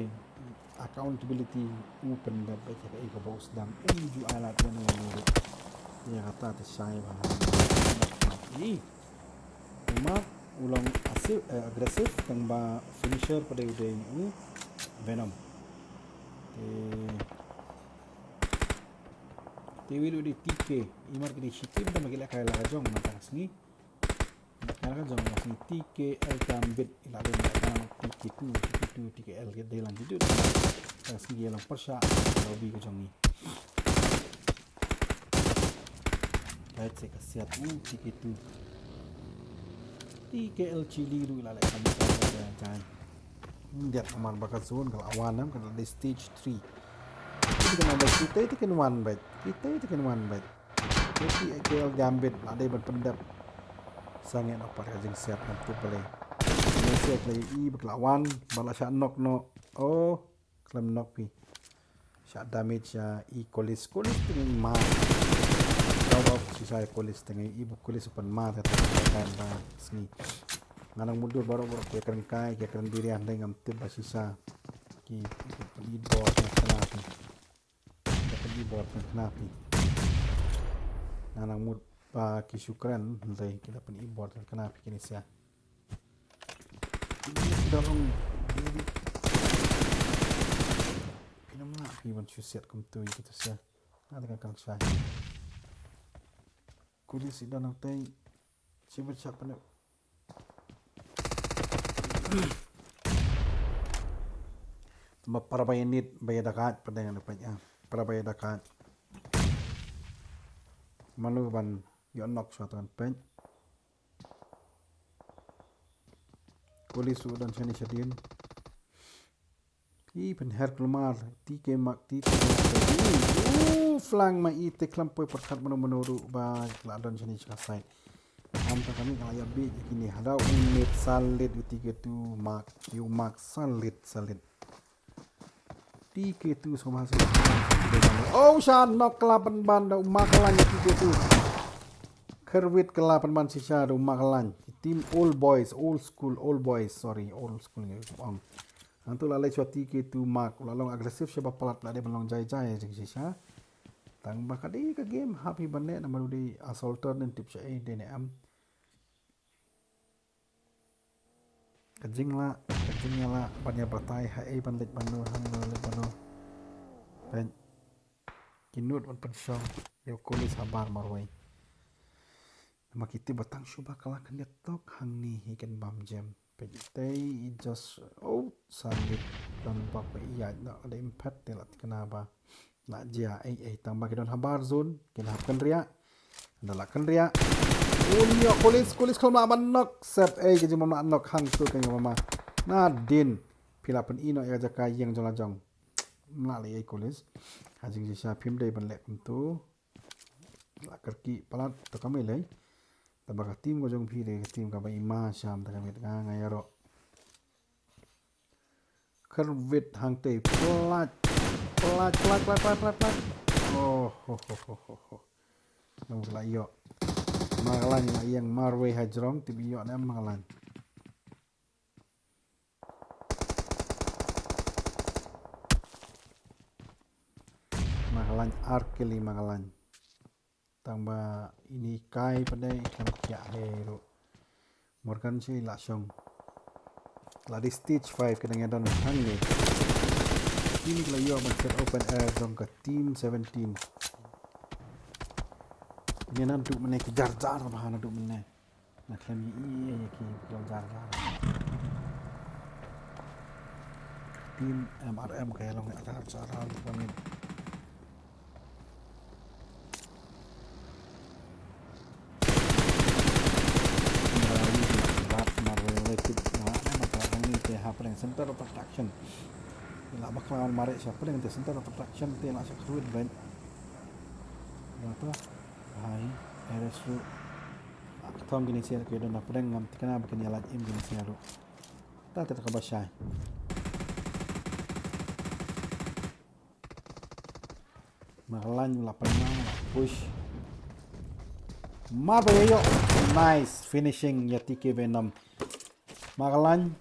accountability u pynbeit beit ha kaei kaba u sdang. Um ju ai lad Venom ni. Ïa kata te shai bha. Ih. U Mark u long asi-, eh, aggressive, tang ba finisher pat de u dei u Venom. Te Te wi lu di T K, i mar ki di shitim da ma ki la kai la ka jong ma tang sngi. La kai la ka jong ma sngi T K L Gambit, i la dei ma tang T K two, T K two, T K L ki dei lang ki dut. Tang sngi ïa long pyrshah, lobby ka jong ngi. Kai se ka siat u T K two. T K L Chili ruh i la leh kam ka jai. Ngiat amar ba ka zone ka la wan em, ka la dei stage three. Kita kena bait, kita itu kena wan bait. Kita itu kena wan bait. Kita K L Gambit la dei ban pyndep. Sangeh nok pat ka jingsiat kan tu pale. Ni siat lagi i bak la wan, ba la shah nok no. Oh, klem nok pi. Shah damage ya i Kolis, Kolis teng i ma. Kau bak sisa i Kolis teng i bu Kolis open ma ta ta ta ta sngi. Nganang mudur baru baru ke keren kai, ke keren diri andai ngam tip ba sisa. Ki, ki peli bor na kena pi. Ki peli bor na kena pi. Nganang mud ba ki sukren, ndai ki da peli bor na kena pi kini sia. Ini dah long diri. Phi nam lah phi ban shu siat kum tu, gitu sia. Ada kan kang shai. Kuli si dah nang tei. Siapa siapa ni? Tama para bayanit, bayadakat, pada yang dapat ya. Para bayadakat. Malu ban yo nok suatu kan pen. Kuli su dan shani shadin. Phi pynher kulmar, T K Mark, T K Mark. Uh, flank ma i te klam poi pyrkhat mano mano ruh ba la don shani shaka side. Am ta kami ka la ïa bit kini hadaw u mid solid u T K two Mark, u Mark solid, solid. T K two sama sama. Oh, shah nok ka la pynban da u Mark Lan T K two. Kyrwit ka la pynban shisha da u Mark Lan. Team old boys, old school, old boys, sorry, old school ngi ong. Hangtu la leit shuwa T K two Mark, la long aggressive shaba palat la dei ban long jai jai jingshisha. Tang ba ka dei ka game hap hi ban leh namar u dei assaulter nen tip sha ei dei ne em. Ka jingla, ka jingla ban ïa batai ha ei ban leit ban no, hangno leit ban no. Peit. Ki nud ban pynshong ïa u Kolis habar marwei. Ma ki tip ba tang shu ba ka la khyndiat tok hangne hi kan bam jem. Peit tei i just, oh, sandit don bak ba ïaid na la dei impet te la tikna ba la jia ei ei tang ba ki don habar zone kin hap kynriah. Da la kynriah. Oh, ni ïa Kolis, Kolis khlem lah ban nok. Sep ei ka jingbym lah nok hangtu ka ïa mama. Nadin phi la pyn-i noh ïa ka jaka ïeng jong la jong. Mlah leh ei Kolis. Ha jingshisha phim dei ban leh kumtu. La kyrkieh palat to ka mei lei. Taba ka team ka jong phi dei ka team kaba i ma sham ta ka met nga nga ïaroh. Kyrwit hangtei palat. Palat, palat, palat, palat, palat, palat. Oh, ho, ho, ho, ho, ho. Nang la ïoh. Marlan la ïeng marwei ha jrong tip ïoh ne Marlan. Marlan ar kill i Marlan. Tang ba ini kai pynai i kan kiak he ruh. Morgan shi la shong. La di stage five ka dang ïa don hangne. Ini ka la ïoh ban set open air jong ka team seventeen. Ini naduh mynne ki jar jar bha naduh mynne. Na khlem ïa i ïa ki jar jar. Team M R M ka ïa long jar jar bha mynne. Center of attraction. Ila bakla wan mareh sha pdeng te center of attraction te la sha kruid ben. Nata. Hai. Eres ru. Akthom kini sia ke don pdeng ngam tikna ba kini la im kini sia ru. Ta te ka bashai. Marlan la pynmang la push. Mar ba ïoh. Nice finishing ïa T K Venom. Marlan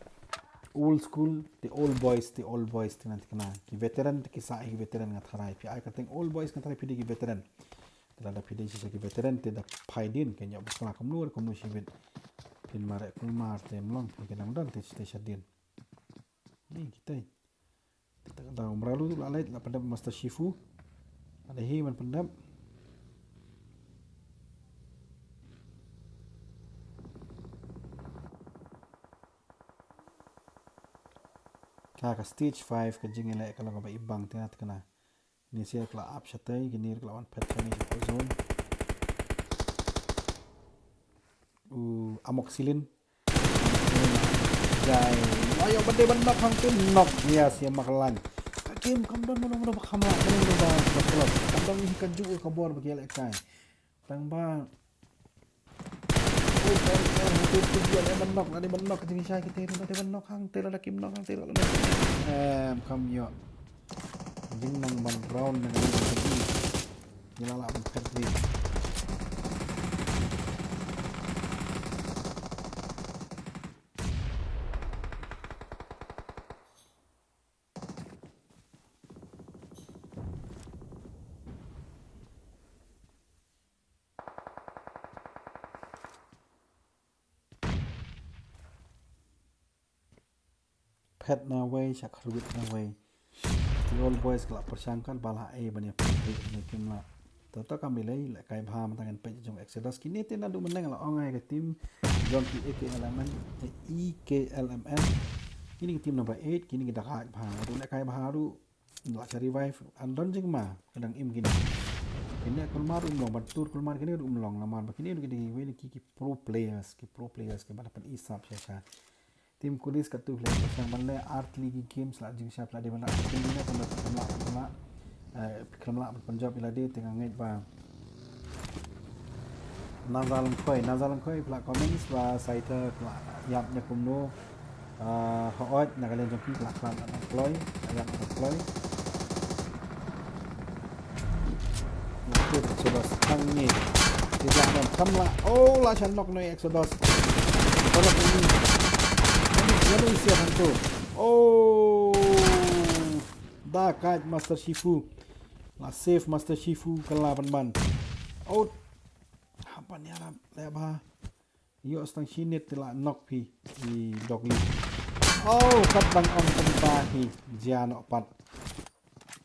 old school, the old boys, the old boys, te nan te kena. Ki veteran te ki sa ki veteran nga tharai. Phi ai ka teng old boys nga tharai phi dei ki veteran. Te lada phi dei shisha ki veteran te da phai din ke ñiuh bakla kumno kumno shibit. Phin mareh kulmar te mlong phi ke nang don te te shadien. Ni kita. Te tak da umralu la leit la pyndep Master Shifu. Ada hi man pyndep. Ka ka stage five ka jingïaleh ka long kaba ibang te na te kena. Ni sia ka la ap shatei kini ka la wan phet kani sha zone. U amoxicillin. Jai. Ayo bade ban knock hangtu knock ïa sia Marlan. Ka game kam don mano mano ba kham la mano mano ba ba klop. Kam don hi ka ju ka bor ba ki ïaleh kai. Tang ba. Oh, ban knock, lada ban knock, lada ban knock, jingshai kita, lada ban knock hangte, lada kim knock hangte, lada. Em, kam ïoh. Jingnang ban round nang. Ïa la ban phet ri. Phet na wei, sha khrwit na wei. Ki old boys ka la pyrshang kan ba la ei ban ïa phet ri ne kim la. Toto kam bilei, lehkai bha mynta ngan peit jong Exodus. Kine te naduh mynne la ong ai ka team jong ki E K L M N, E K L M N. Kine ki team number eight, kine ki da kai bha. Naduh lehkai bha ruh, la sha revive, an don jingma, ka dang im kine. Kine kulmar um long, ban tur kulmar kine um long, namar ba kine ki dei wei ki, ki pro players, ki pro players, ki ba da pyn isap sha sha. Team Kulis katu play ko sang ban le art league games la jing sha pla de ban la. Team ne pun pun la pun la. Eh, pun la pun job ila de tengah ngeit ba. Nazal Khoi, Nazal Khoi pla comments ba Saiter pla yap ne kumno. Ah, hoot na kalian jong ki pla klan na kloi, yap na kloi. Exodus hangni. Tidak ada kamla. Oh, la shan nok noi Exodus. Kalau ini. Ini, ini isi hantu. Oh. Da kait Master Shifu. La save Master Shifu kala ban ban. Oh. Apa ni arab? Leba. Ïoh stang shinit te la knock phi i dog ni. Oh, kat bang ong kan ba hi jia nok pat.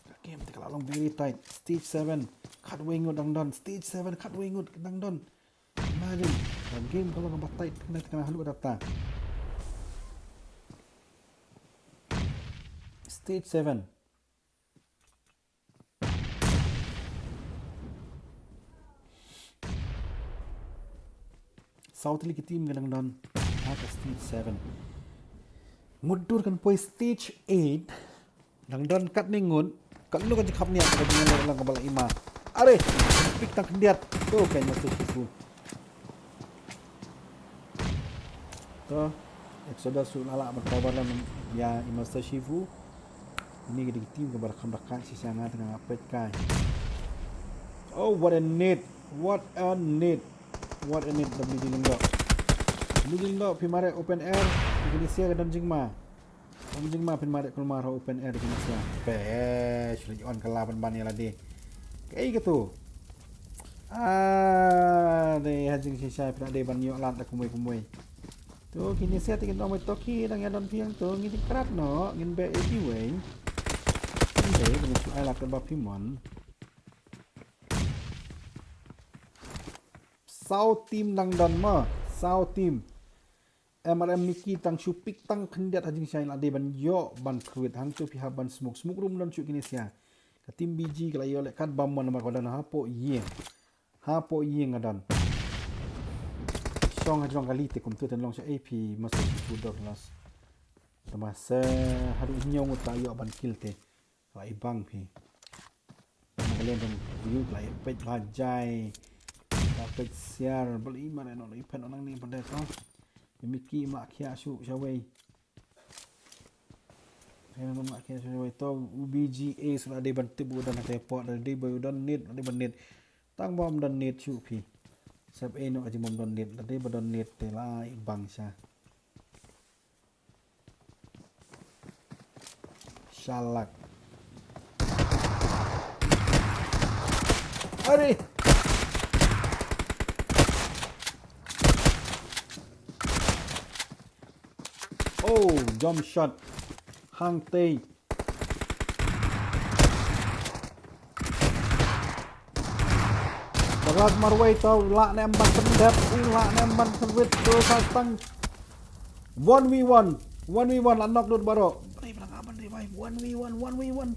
Ka game te ka la long very tight. Stage seven kat wei ngut dang don. Stage seven kat wei ngut dang don. Imagine, ka game ka long ba tight kena kena halu data. Stage seven. Saw tylli ki team ka dang don ha ka stage seven. Ngut dur kan poi stage eight. Dang don katne ngut. Katno ka jingkhap niam ka jingïaleh lang ka ba la ima. Are, pick tang khyndiat. To ka Master Shifu. To Exodus ruh la lah ban cover lem ïa i Master Shifu. Ini ki dei ki team kaba kham da kat shisha nga tengah peit kai. Oh, what a nade. What a nade. What a nade, W J Lyngdoh. W J Lyngdoh, phi mareh open air, phi kine sia ka don jingma. Don jingma phin mareh kulmar ha open air kine sia. Pe, shu leit on ka la ban ban ïa lade. Kaei katu. Ah, dei ha jingshisha phi la dei ban ïoh lad da kumwei kumwei. To kine sia te kin ong mai to ki dang ïa don phi hangto, ngi dei krat noh, ngin beh ïa kiwei. Ngin beh, ngin shu ai lad katba phi mon. Saw team dang don mo, saw team. M R M Mickey tang shu pick tang khyndiat ha jingshai la dei ban ïoh ban khrwit hangto phi hap ban smoke, smoke room don shu kine sia. Ka team B G ka la ïoh leh kat bam mo namar ka don hapoh ïing. Hapoh ïing ka don. Shong ha jrong kali te kumtu ten long sha A P Master Shifu dog lost. Tama se haduh hynñiew ngut la ïoh ban kill te. La i bang phi. Tama ka liang jong view la i peit ba jai. La peit share bal i mare no la i peit no nang ni pande to. I Mickey ma khia shu shawei. Khia no ma khia shu shawei to. U B G A shu la dei ban tip u don ha te pot la dei ba u don net la dei ban net. Tang bom don net shu phi. Sep e no aji bom don net la dei ba don net te la i bang sha. Shalak. Hari. Oh, jump shot. Hang tei. Barat marwei tau la nem ban pendep, u la nem ban pendep, tu sa tang. One v one, one v one la knock lut baro. Beri bela ngaban revive, one v one, one v one.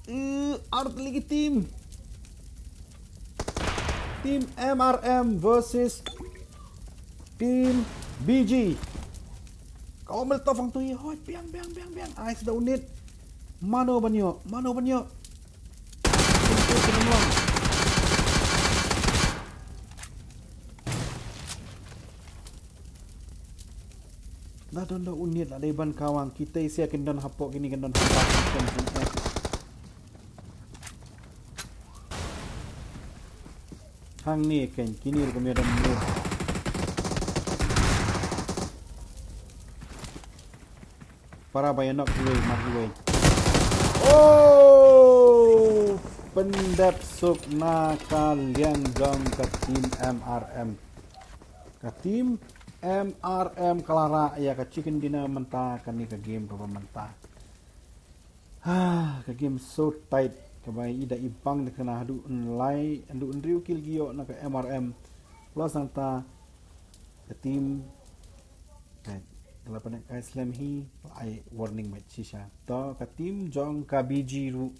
Eh, art lagi team. Team M R M versus Team B G. Kau mel tofang tu ye, hoi, biang, biang, biang, biang. Ai, sudah unit. Mano banyo, mano banyo. Dah don dah unit lah dei ban kawang. Kita isi akan don hapok ini kan don hapok. Hangne keiñ kine ruh ka mih da mut. Para ba ïa knock iwei mat iwei. Oh! Pyndep suk na ka liang jong ka team M R M. Ka team M R M ka la rah ïa ka chicken dinner mynta kane ka game kaba mynta. Ha, ka game so tight kaba i da i bang da kane haduh un lai, haduh un riew kill ki ïoh na ka M R M. Plus nangta ka team ka la pyneh kai slem hi, ai warning bad shisha. To ka team jong ka B G ruh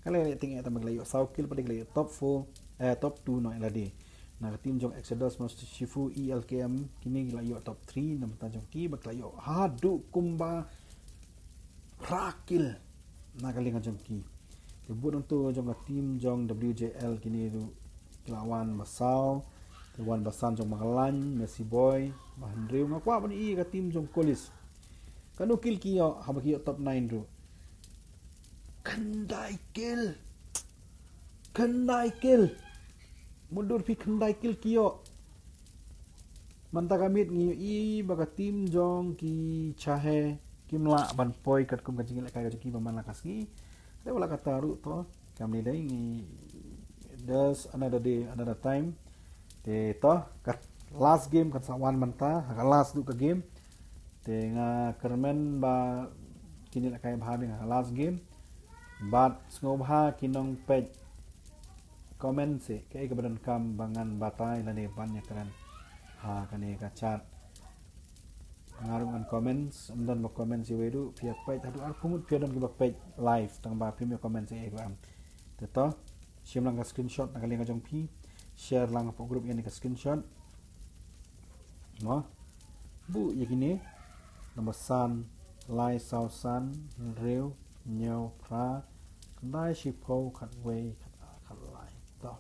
ka la ïa ting eh tang ba ki la ïoh saw kill pat ki la ïoh top four, eh, top two noh ïa lade. Na ka team jong Exodus, Master Shifu, E L K M kine ki la ïoh top three, namar ta jong ki ba ki la ïoh haduh kumba phra kill na ka liang jong ki. Te bud nangtu jong ka team jong W J L kine ruh ki la wan ba saw, te wan ba san jong Manglan, Messi Boy, ba hynriew. Nga kwah ban i ka team jong Kolis. Kano kill ki ïoh haba ki ïoh top nine ruh. Khyndai kill. Khyndai kill. Mutdur phi khyndai kill ki ïoh. Mynta ka miet ngi ïohi ba ka team jong ki Chahe kim lah ban poi katkum ka jingïalehkai ka jong ki ba man la ka sngi. Te wat la katta ruh to, kam ni dei ngi, there's another day, another time. Te to ka last game kan sa wan mynta ha ka last duh ka game. Te nga kyrmen ba kin ïalehkai bha biang ha ka last game. Bad sngewbha ki nongpeit comment seh kaei kaba donkam ba ngan batai lane ban ïakren ha kane ka chat. Nga ruh ngan comments, ym don ba comments iwei ruh, phi ïa peit haduh arphew ngut phi ïa don kiba peit live tang ba phim ïa comments ei ei ruh em. Te to shim lang ka screenshot na ka liang ka jong phi, share lang hapoh group ïa kane ka screenshot. Mo. Buh ïa kine. Number san, lai, saw, san, hynriew, hynñiew, phra, khyndai, shiphew, khatwei, khat, khatlai. To.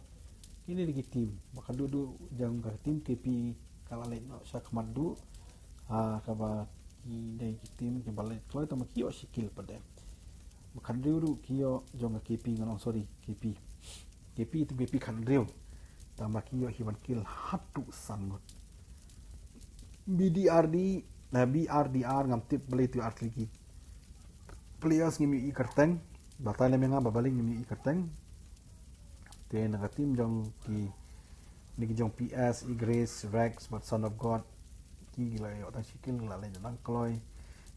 Kine dei ki team ba ka duh duh jong ka team K P ka la leit noh sha khmat duh. Ha kaba ki dei ki team kiba leit kloi tang ba ki ïoh shi kill pat de. Ba khathynriew ruh ki ïoh jong ka K P ngan ong sorry K P. K P team K P khathynriew. Tang ba ki ïoh hi ban kill haduh san ngut. B D R D, na B R D R ngam tip balei tu artylli ki players ngim ïohi kyrteng. Batai lem ïa nga ba balei ngim ïohi kyrteng. Te na ka team jong ki, ni ki jong P S, Igris, Rex bad Son of God. Ki la ïoh tang shi kill, la leit nang kloi.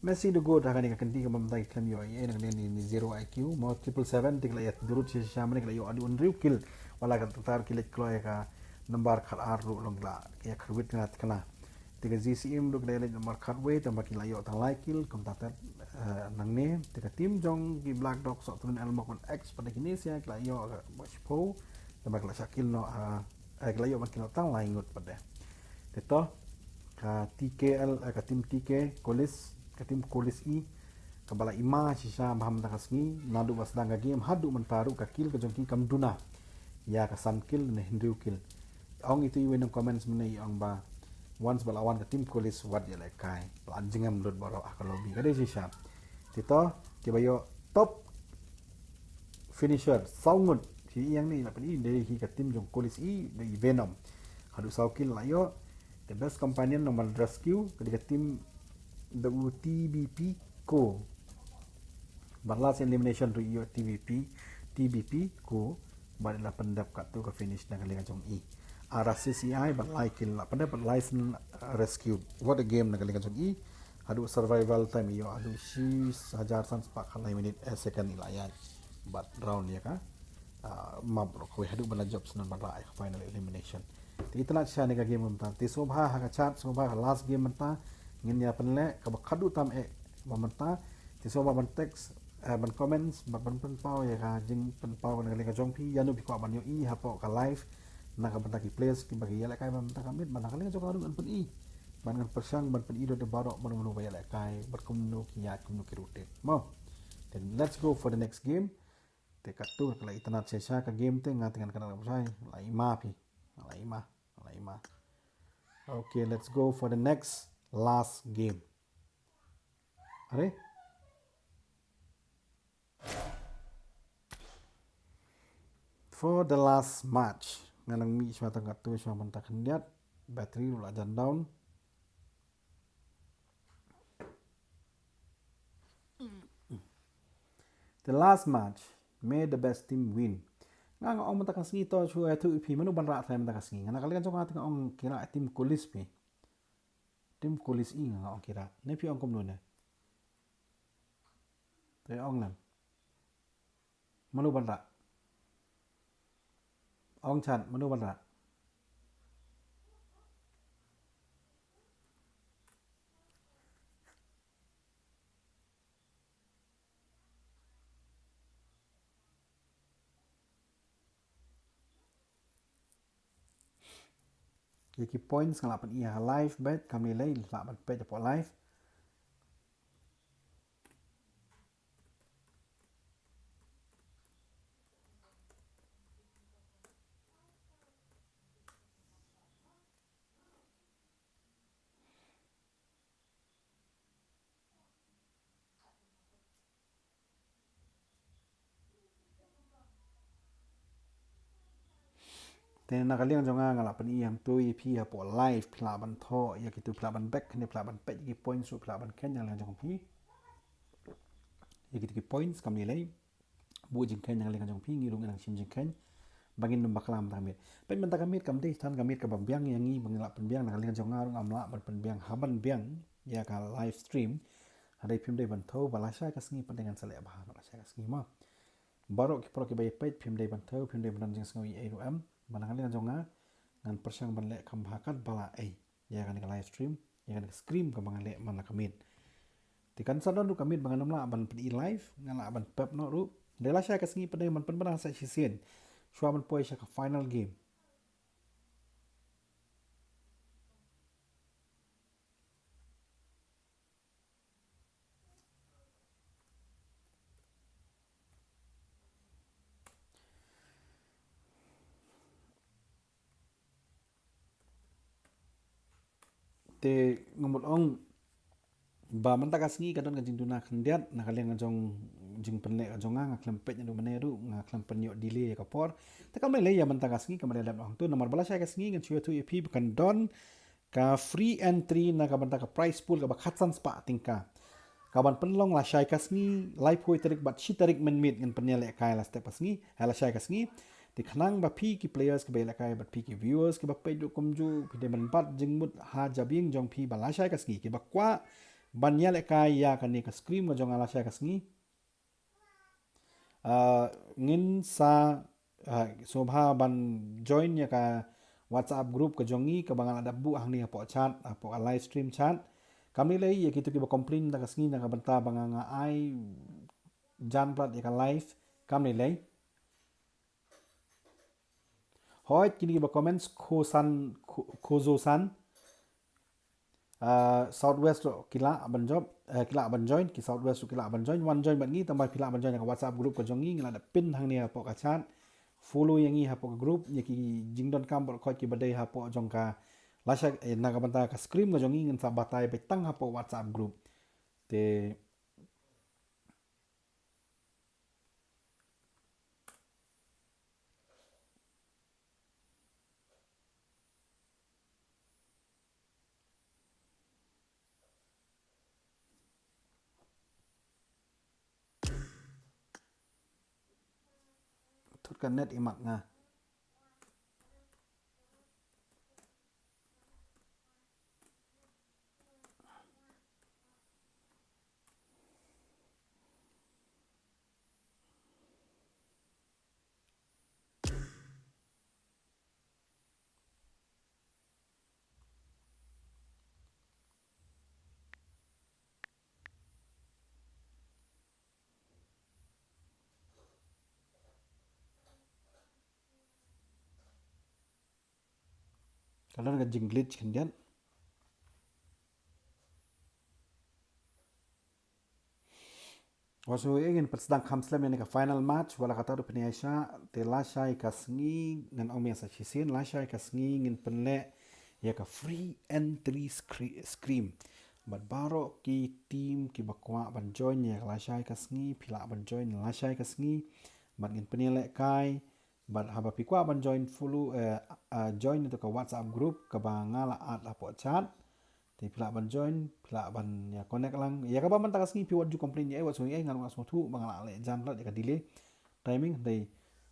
Messi the goat ha kane ka kynti kaba mynta ki khlem ïoh ei ei na kane ni, ni zero I Q. Mo triple seven te ki la ïa durut shisha mane ki la ïoh haduh hynriew kill. Wat la katta ki leit kloi ka number khatar ruh long la ki ïa kyrwit kane te kane. Te ka G C M ruh ki la ïa leit number khatwei tang ba ki la ïoh tang lai kill kumta te, eh, nangne. Te ka team jong ki Black Dog Sohtun Elmok X pat de kine sia ki la ïoh ka ba shiphew tang ba ki la shah kill noh, eh, eh, ki la ïoh ban kill noh tang lai ngut pat de. Te to ka T K L, eh, ka team T K Kolis ka team Kolis E kaba la ima shisha bha mynta ka sngi, naduh ba sdang ka game haduh mynta ruh ka kill ka jong ki kam duna ïa ka san kill ne hynriew kill. Ong itu iwei na comments mynne i ong ba once ba la wan ka team Kolis wat ïalehkai, la jingem lut baroh ha ka lobby, ka dei shisha. Te to kiba ïoh top finisher saw ngut, shi ïang ne la pyni dei hi ka team jong Kolis E, dei Venom. Haduh saw kill la ïoh. The best companion namar rescue ka dei ka team da u T B P Ko. Bad last elimination ruh ïoh T B P, T B P Ko. Bad la pyndep katto ka finish na ka liang jong i. Ara C C I bad lai kill la pyndep bad lai sien rescue. What a game na ka liang jong i. Haduh survival time ïoh haduh shi hajar san spah khatlai minit, eh, second i la ïaid. Bad round ïa ka, ah, map ruh kawei haduh ban la jop sien ban rah ïa ka final elimination. Te itynnad shisha ne ka game mynta. Te sngewbha ha ka chat, sngewbha ha ka last game mynta. Ngin ïa pynleh kaba khadduh tam eh ba mynta. Te sngewbha ban text, eh, ban comments, ban, ban pynpaw ïa ka jingpynpaw na ka liang ka jong phi, ïano phi kwah ban ïohi hapoh ka live na ka bynta ki players kiba ki ïalehkai ba mynta ka miet, ban na ka liang jong nga ruh ngan pyni. Ban ngan pyrshang ban pyni da baroh mano mano ba ïalehkai, bad kumno ki ïaid, kumno ki rotate. Mo. Then let's go for the next game. Te katto ka la itynnad shisha ka game te, nga te ngan kynnoh ba shai, la ima phi. La ima, la ima. Okay, let's go for the next last game. Are? For the last match. Nga nang mih shuwa tang katto shuwa mynta khyndiat. Battery ruh la jan down. The last match, may the best team win. Nga nga ong mynta ka sngi to shu ïathuh ïa phi mano ban rah trai mynta ka sngi. Nga na ka liang jong nga te nga ong ki rah team Kolis phi. Team Kolis E nga nga ong ki rah. Ne phi ong kumno ne? Te ong lem. Mano ban rah? Ong chan, mano ban rah? Ïa ki points nga lah ban ïa live bet, kam lei lei lah ban peit hapoh live. Te na ka liang jong nga nga lah ban ïam tu ïa phi hapoh live, phi lah ban thoh ïa kitu, phi lah ban back ne phi lah ban peit ïa ki points ruh, phi lah ban khein na ka liang jong phi. Ïa kitu ki points kam lei lei. Buh jingkhein na ka liang jong phi, ngi ruh ngi nang shim jingkhein. Ba ngin ym bakla mynta ka miet. Peit mynta ka miet kam dei than ka miet kaba biang ïa ngi, ba ngi lah pynbiang na ka liang jong nga ruh ngam lah ban pynbiang, hap ban biang ïa ka live stream. Hynrei phim dei ban thew ba lashai ka sngi pat ngan sa leh bha, lashai ka sngi mo. Baroh ki paralok kiba ïa peit phim dei ban thew, phim dei ban don jingsngew ei ei ruh em. Ba na ka liang jong nga ngan pyrshang ban leh kham bha katba lah ei ïa kane ka live stream, ïa kane ka stream kaba nga leh man la ka miet. Te kan sa don ruh ka miet ba ngan ym lah ban pyn-i live, nga lah ban pep noh ruh. Hynrei lashai ka sngi pat ngan pynbna sa shisien shuwa ban poi sha ka final game. Te nga mut ong ba mynta ka sngi ka don ka jingduna khyndiat na ka liang jong jingpynleh ka jong nga, nga khlem peit naduh mynne ruh, nga khlem pynïoh delay ïa ka por. Te kam lei lei ïa mynta ka sngi, kam lei lem ong tu namar ba lashai ka sngi ngan shu ïathuh ïa phi ba kan don ka free entry na ka bynta ka prize pool kaba khatsan spah tyngka. Kaban pynlong lashai ka sngi, laiphew tarik bad shi tarik mynmiet ngan pynïalehkai la step ka sngi, ha lashai ka sngi. Te khnang ba phi ki players kiba ïalehkai bad phi ki viewers kiba peit ruh kumjuh, phi dei ban bat jingmut ha jabieng jong phi ba lashai ka sngi kiba kwah ban ïalehkai ïa kane ka stream ka jong nga lashai ka sngi. Ah, ngin sa, ah, sngewbha ban join ïa ka WhatsApp group ka jong ngi kaba nga la dep buh hangne hapoh chat, hapoh ka live stream chat. Kam lei lei ïa kito kiba complain mynta ka sngi na ka bynta ba nga nga ai jan palat ïa ka live, kam lei lei. Hooid, kine kiba comments, Khosan, Kho-, Khozo San. Uh, Southwest ruh ki lah ban join, uh, ki lah ban join, ki Southwest ruh ki lah ban join, wan join bad ngi, tang ba phi lah ban join ïa ka WhatsApp group ka jong ngi, ngi la da pin hangne hapoh ka chat. Follow ïa ngi hapoh ka group, ïa ki jingdonkam baroh khoit kiba dei hapoh jong ka, lashai, eh, na ka bynta ka screen ka jong ngi, ngin sa batai beit tang hapoh WhatsApp group. Te Thut ka net imat nga. Ka don ka jing glitch khyndiat. Wat sngew ei, ngin pynsdang kham slem ïa kane ka final match, wat la katta ruh phin ïaishah, te lashai ka sngi, ngan ong biang sa shisien, lashai ka sngi ngin pynleh ïa ka free entry scre-, scream. Bad baroh ki team kiba kwah ban join ïa ka lashai ka sngi, phi lah ban join lashai ka sngi. Bad ngin pynïalehkai, bad haba phi kwah ban join, follow, eh, eh, join ïa ka WhatsApp group kaba nga la add hapoh chat. Te phi lah ban join, phi lah ban ïa connect lang. Ïa kaba mynta ka sngi phi wat ju complain ïa ei, wat sngew ei, nga ruh nga sngewthuh ba nga la leh jan lad ïa ka delay timing, dei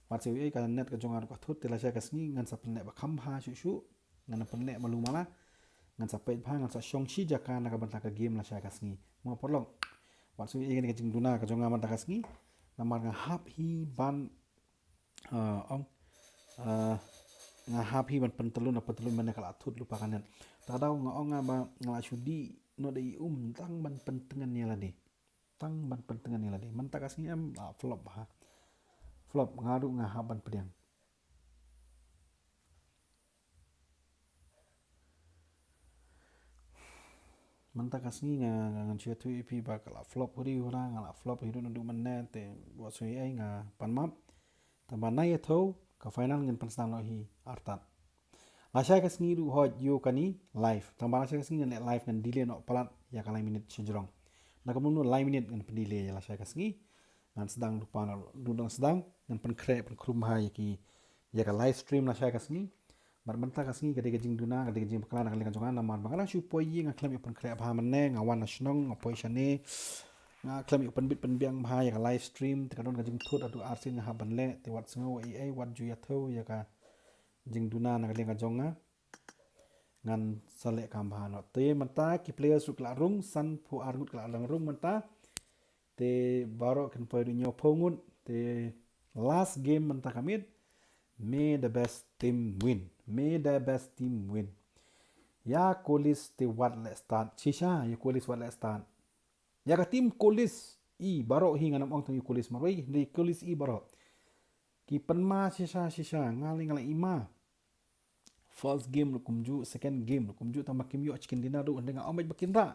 wat sngew ei, ka net ka jong nga ruh ka thut, te lashai ka sngi ngan sa pynleh ba kham bha shuh shuh. Ngan pynleh malu mala. Ngan sa peit bha, ngan sa shong shi jaka na ka bynta ka game lashai ka sngi. Mo paralok, wat sngew ei, kane ka jingduna ka jong nga mynta ka sngi. Namar nga hap hi ban, ah, ong, ah, nga hap hi ban pyntylun, pyntylun mynne ka la thut lypa ka net. Ta daw nga ong nga ba nga la shu dih noh da i um tang ban pyntngen ïa lade. Tang ban pyntngen ïa lade. Mynta ka sngi em, ah, flop bha. Flop, nga ruh nga hap ban pdiang. Mynta ka sngi nga, nga, ngan shu ïathuh ïa phi ba ka la flop huri hura, nga la flop hi ruh naduh mynne, te wat sngew ei, nga pan map. Tang ba na ïathuh ka final ngin pynsdang noh hi artat. Lashai ka sngi ruh hooid ïoh kane live. Tang ba lashai ka sngi ngan leh live, ngan delay noh palat ïa ka lai minit shajrong. Na ka mut lai minit ngan pyndelay ïa lashai ka sngi. Ngan sdang lypa noh, lypa sdang, ngan pynkhreh, pynkhrum bha ïa ki, ïa ka live stream lashai ka sngi. Bad mynta ka sngi ka dei ka jingduna, ka dei ka jingbakla na ka liang ka jong nga, namar ba nga la shu poi ïing, nga khlem ïoh pynkhreh bha mynne, nga wan na shnong, nga poi shane. Nga khlem ïoh pynbit pynbiang bha ïa ka live stream, te ka don ka jingthut haduh arsien nga hap ban leh, te wat sngew ei ei, wat ju ïathuh ïa ka jingduna na ka liang ka jong nga. Ngan sa leh kam bha noh. Te mynta ki players ruh ki la rung, sanphew ar ngut ki la dang rung mynta. Te baroh kin poi ruh hynñiewphew ngut. Te last game mynta ka miet. May the best team win. May the best team win. Ïa ka list te wat leh start. Shisha, ïa ka list wat leh start. Ïa ka team Kolis i baroh hi, ngan ym ong tang ïa Kolis marwei, hynrei Kolis i baroh. Ki pynma shisha shisha, nga lei nga la i ma. First game ruh kumjuh, second game ruh kumjuh, tang ba kim ïoh chicken dinner ruh, hynrei nga ong beit ba kin rah.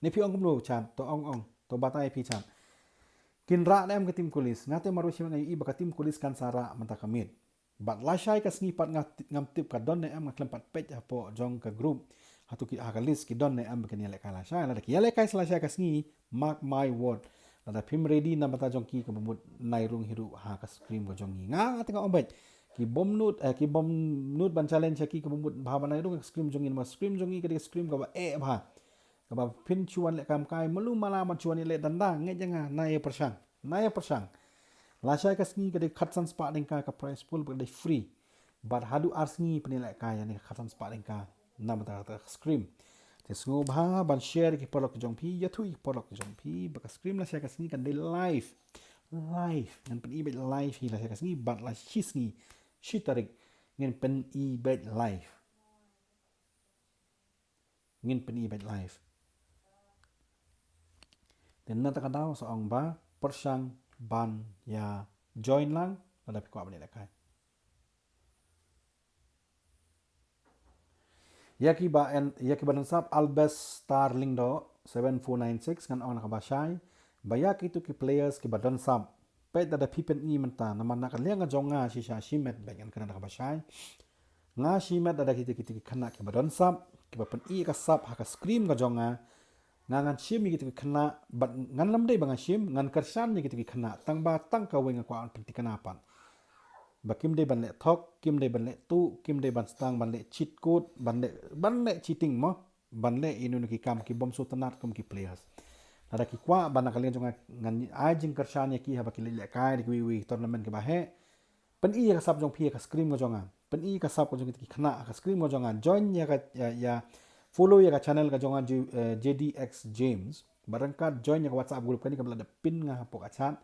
Ne phi ong kumno chan, to ong ong, to batai phi chan. Kin rah ne em ka team Kolis, nga te marwei shi ma nga ïohi ba ka team Kolis kan sa rah mynta ka miet. Bad lashai ka sngi pat nga ti-, ngam tip ka don ne em, nga khlem pat peit hapoh jong ka group. Hato ki, ha ka list ki don ne em ba kin ïalehkai lashai. Lada ki ïalehkai sa lashai ka sngi, mark my word. Lada phim ready na bynta jong ki, kaba mut nai rung hi ruh ha ka screen ka jong ngi. Nga te nga ong beit. Ki bym nud, eh, ki bym nud ban challenge ïa ki, kaba mut bha ba nai rung ha ka screen jong ngi, namar screen jong ngi ka dei ka screen kaba eh bha. Kaba phin shu wan leh kam kai, malu mala ban shu wan leh danda, ngeit ïa nga, nai ïa pyrshang. Nai ïa pyrshang. Lashai ka sngi ka dei khatsan spah tyngka ka prize pool, ka dei free. Bad haduh ar sngi phin ïalehkai ïa kane ka khatsan spah tyngka na bynta ka screen. Te sngewbha ban share ïa ki paralok ki jong phi, ïathuh ïa ki paralok ki jong phi ba ka screen lashai ka sngi kan dei live. Live. Ngan pyni beit live hi lashai ka sngi, bad la shi sngi, shi tarik, ngin pyni beit live. Ngin pyni beit live. Te na kata ka daw sa ong ba pyrshang ban ïa join lang lada phi kwah ban ïalehkai. Ïa ki ba en, ïa ki ba don sap Albert Starling do seven four nine six ngan ong na kaba shai. Ba ïa kitu ki players ki ba don sap. Peit da da phi pyni mynta namar na ka liang ka jong nga shisha shimet bad ngan kren na kaba shai. Nga shimet da da kitu kitu ki khynnah ki ba don sap, ki ba pyni ka sap ha ka screen ka jong nga. Nga ngan shim ïa kitu ki khynnah, bad ngan lam dei ba nga shim, ngan kyrshan ïa kitu ki khynnah, tang ba tang kawei nga kwah ban pynthikna pat. Ba kim dei ban leh thok, kim dei ban leh tuh, kim dei ban sdang ban leh cheat code, ban leh, ban leh cheating mo, ban leh ïa ino ino ki kam ki bym sngewtynnat kum ki players. Lada ki kwah ban na ka liang jong nga ngan ai jingkyrshan ïa ki haba ki leh lehkai da kiwei kiwei tournament ki ba heh. Pyni ïa ka sap jong phi ïa ka screen ka jong nga. Pyni ïa ka sap ka jong ki khynnah ha ka screen ka jong nga. Join ïa ka, ïa, ïa follow ïa ka channel ka jong nga J-, eh, J D X Games. Bad ryngkat join ïa ka WhatsApp group kane kaba la dep pin nga hapoh ka chat.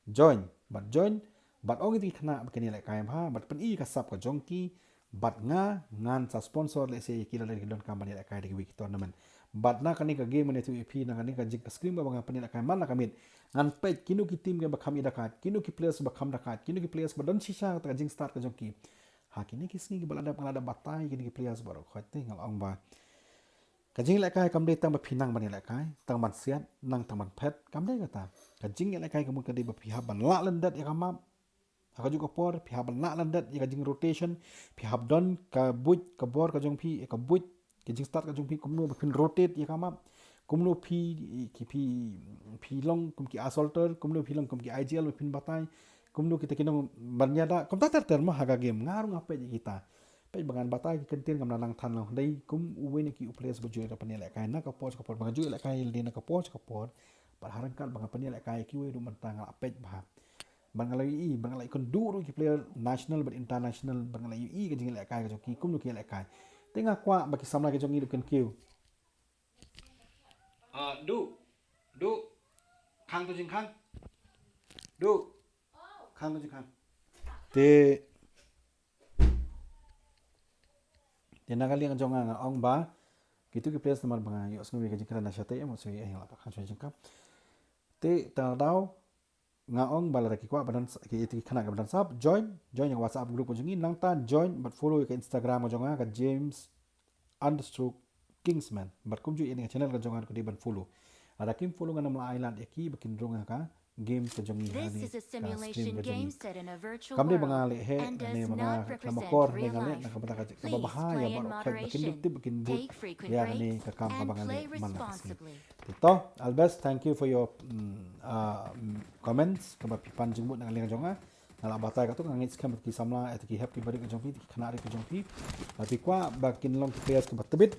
Join, bad join, bad ong ïa ki khynnah ba kin ïa lehkai bha, bad pyni ïa ka sap ka jong ki, bad nga ngan sa sponsor leh se ïa ki lada ki donkam ban ïa lehkai da kiwei ki tournament. Bad na kane ka game ngan ïathuh ïa phi, na kane ka jing ka screen ba nga pyni lehkai man la ka miet. Ngan peit kino ki team ki ba kham ïa da kait, kino ki players ba kham da kait, kino ki players ba don shisha kata ka jingstad ka jong ki. Ha kine ki sngi ki ba la dep nga la dep batai kine ki players baroh khoit te nga la ong ba ka jinglehkai kam dei tang ba phi nang ban ïalehkai, tang ban siat, nang tang ban phet, kam dei kata. Ka jinglehkai ka mut ka dei ba phi hap ban lah lyndet ïa ka map. Ha kajuh ka por phi hap ban lah lyndet ïa ka jingrotation, phi hap don ka buit ka bor ka jong phi, ïa ka buit ka jingstad ka jong phi, kumno ba phin rotate ïa ka map, kumno phi, ki phi, phi long kum ki assaulter, kumno phi long kum ki I G L ba phin batai, kumno kita ki nong ban ïada, kumta ter ter mo ha ka game, nga ruh nga peit ïa kita. Peit ba ngan batai ki kyntien ngam da nang than lang dei kum uwei na ki u players ba ju ïa pynïalehkai na ka por sha ka por, ba nga ju ïalehkai lade na ka por sha ka por. Bad ha ryngkat ba nga pynïalehkai kiwei ruh mynta nga la peit bha. Ba nga la ïohi, ba nga la ïakynduh ruh ki player national bad international, ba nga la ïohi ka jinglehkai ka jong ki kumno ki ïalehkai. Te nga kwah ba ki samla ki jong ngi ruh kin kiew. Ah, du, du, khang to jingkhang. Du, khang to jingkhang. Te Te na ka liang jong nga nga ong ba kitu ki players namar ba nga ïohsngew ïa ka jingkren na shatei em, ïohsngew ïa la pa khang shuwa jingkam. Te ta daw nga ong ba lada ki kwah ba don s-, ki, ki khynnah ki ba don sap, join, join ïa ka WhatsApp group ka jong ngi, nangta join bad follow ïa ka Instagram ka jong nga ka James understroke Kingsman. Bad kumjuh ïa ka channel ka jong nga ka dei ban follow. Lada kim follow ngan ym lah ai lad ïa ki ba kin rung ha ka game ka jong ngi ha ne ka stream ka jong ngi. Kam dei ba nga leh heh ne ba nga khlem akor ne nga leh na ka bynta ka ba bha ïa baroh khoit ba kin tip ba kin bud ïa ne ka kam kaba nga leh man la ka sngi. Te to, Albert, thank you for your, mm, uh, mm, comments kaba phi pan jingmut na ka liang jong nga. Nga la batai katto nga ngeit skhem ki samla, eh, ki hep ki barit ka jong phi, ki khynnah rit ka jong phi. Ba phi kwah ba kin long ki players kiba tbit.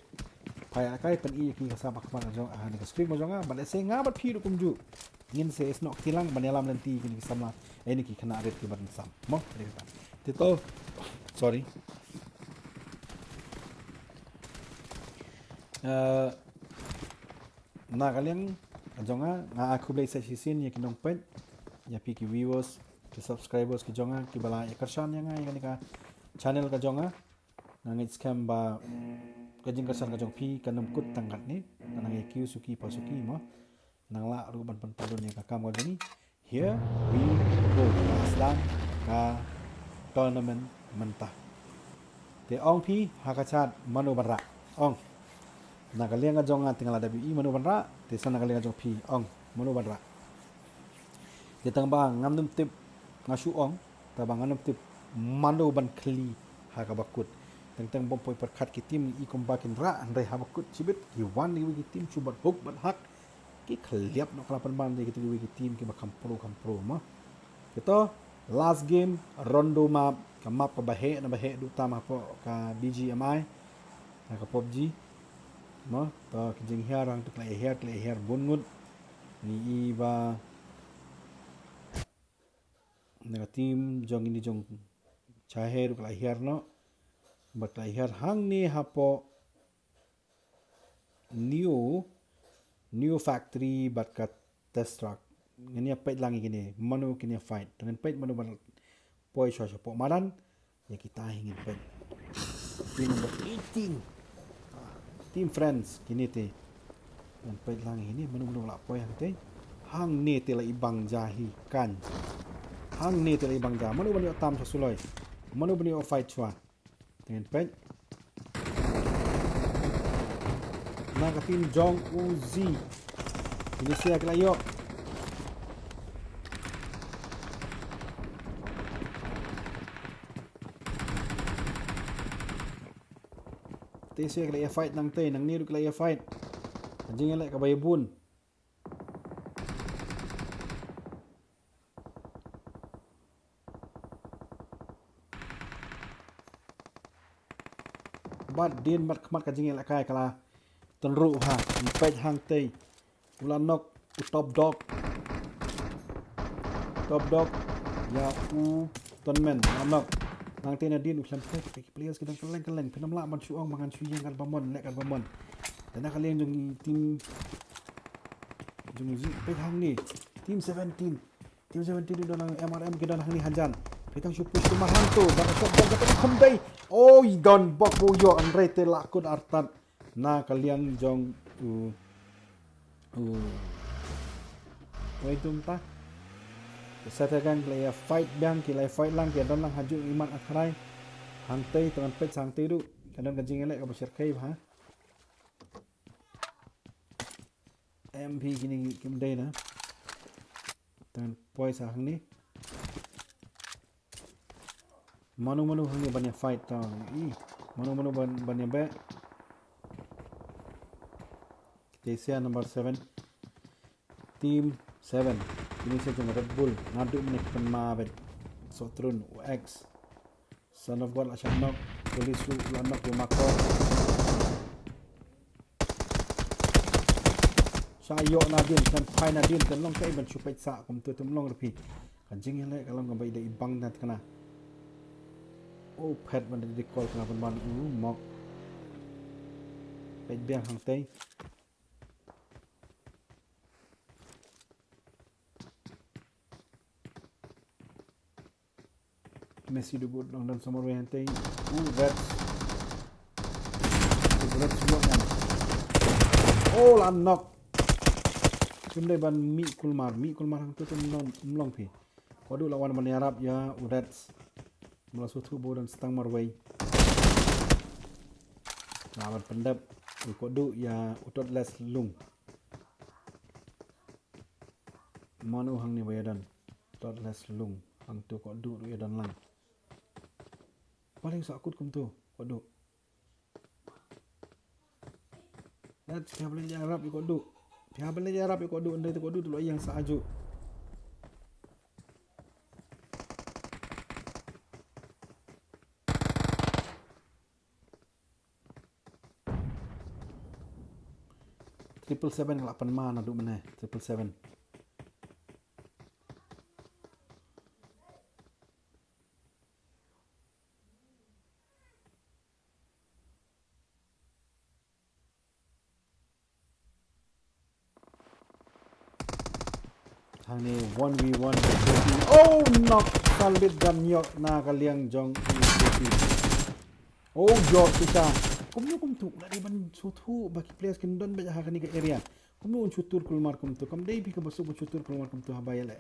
Phi ïalehkai pyni ïa ki ka sap ha khmat ka jong, ha ne ka stream ka jong nga. Bad lehse nga bad phi ruh kumjuh ngin sa ïasnoh kti lang ban ïalam lynti ïa kine ki samla, eh, ne ki khynnah rit kiba don sap. Mo, dei kata. Te to, sorry. Eh, na ka liang ka jong nga, nga ai khublei sa shisien ïa ki nongpeit, ïa phi ki viewers, ki subscribers ki jong nga kiba la ïa kyrshan ïa nga ïa kane ka channel ka jong nga. Nga ngeit skhem ba ka jingkyrshan ka jong phi kan ym kut tang katne. Nang ïa kiew suki pa suki mo. Nang lah ruh ban pynpyllun ïa ka kam ka jong ngi. Here we go. Ka sdang ka tournament mynta. Te ong phi ha ka chat mano ban rah. Ong. Na ka liang ka jong nga te nga la dep ïohi mano ban rah. Te sa na ka liang ka jong phi ong mano ban rah. Te tang ba ngam nym tip, nga shu ong, tang ba ngam nym tip mano ban khlieh ha kaba kut. Teng teng bym poi pyrkhat ki team, i kumba kin rah, hynrei haba kut shibit ki wan kiwei ki team shu bad hook bad hak. Ki khlieh noh ka la pynban de kitu kiwei ki team kiba kham pro kham pro mo. Kito last game, Rondo map, ka map kaba heh na ba heh duh tam hapoh ka B G M I, na ka PUBG. Mo, to ki jinghiar hangto ki la hiar, ki la hiar bun ngut. Ngi i ba na ka team jong ini jong Chahe ruh ka la hiar noh. Bad ka la hiar hangne hapoh New, New Factory bad ka Test Track. Ngin ïa peit lang ïa kine mano kin ïa fight. Te ngin peit mano ban poi shuwa shuwa pok madan. Ïa kita hi ngin peit. Team number eighteen. Ah, Team France kine te. Ngin peit lang ïa kine mano mano la poi hangte. Hangne te la i bang ja hi kan. Hangne te la i bang ja. Mano ban ïoh tam shuwa suloi. Mano ban ïoh fight shuwa. Te ngin peit. Na ka team jong u Zi. Ini sia ki la ïoh. Te sia ki la ïa fight nangtei, nangne ruh ki la ïa fight. Ka jingïaleh kaba ïa bun. Bad dien bad khmat ka jingïalehkai ka la tynruh ha, peit hangtei. U la knock u Top Dog. Top Dog ïa u Tonmen la knock. Nangtei nadien u khlem peit, ki players ki dang kylleng kylleng, phin ym lah ban shu ong ba ngan shu ïeng katba mon, leh katba mon. Te na ka liang jong i team jong i, peit hangne, team seventeen. Team seventeen ki don lang, M R M ki don hangne hajan. Phi tang shu push kumba hangto, ba ka shotgun ka tang khum dei. Oi, don bok bu ïoh, hynrei te la kut artat na ka liang jong u, u, wei tum ta. Ka Saturgang ki la ïa fight biang, ki la ïa fight lang, ki don lang hajuh imat akhrai. Hangtei, te ngan peit sa hangtei ruh. Ka don ka jingïaleh kaba shyrkhei bha. M P kine kim dei na. Te ngan poi sa hangne. Mano mano hangne ban ïa fight ta. Ih, mano mano ban, ban ïa beh. Te sia number seven. Team seven. Kine sia jong Red Bull. Naduh mynne ki pynma bad Sotrun, u X. Son of God la shah knock. Police ruh la knock ïa u Makor. Shah ïoh nadien, shah phai nadien, te long kaei ban shu peit sah kumto, te long ruh phi. Ka jingïaleh ka long kaba ïadei i bang na te kane. Oh, phet ban da recall kane ban ban u mok. Peit biang hangtei. Messi du good long dan somewhere hangtei. U Reds. U Reds block kan. Oh, la knock. Kim dei ban mih kulmar, mih kulmar hangto te ym long, ym long phi. Koduh la wan ban ïarap ïa u Reds. Mla suthu ba u don stang marwei. La wan pyndep u Koduh ïa u Toddless Lung. Mano hangne ba ïa don? Toddless Lung. Hangto Koduh ruh ïa don lang. Paling sa kut kumto Koduh. Lat, phi hap leit ïarap ïa Koduh. Phi hap leit ïarap ïa Koduh, hynrei te Koduh te la ïeng sa ajuh. Triple seven ka la pynma naduh mynne, triple seven. Hangne one v one. Oh, knock. Salbit gun ïoh na ka liang jong u P P. Oh, ïoh kita. Kumno kumto, la dei ban suthu ba ki players kin don beit ha kane ka area. Kumno un shu tur kulmar kumto, kam dei phi kaba suk un shu tur kulmar kumto haba ïaleh.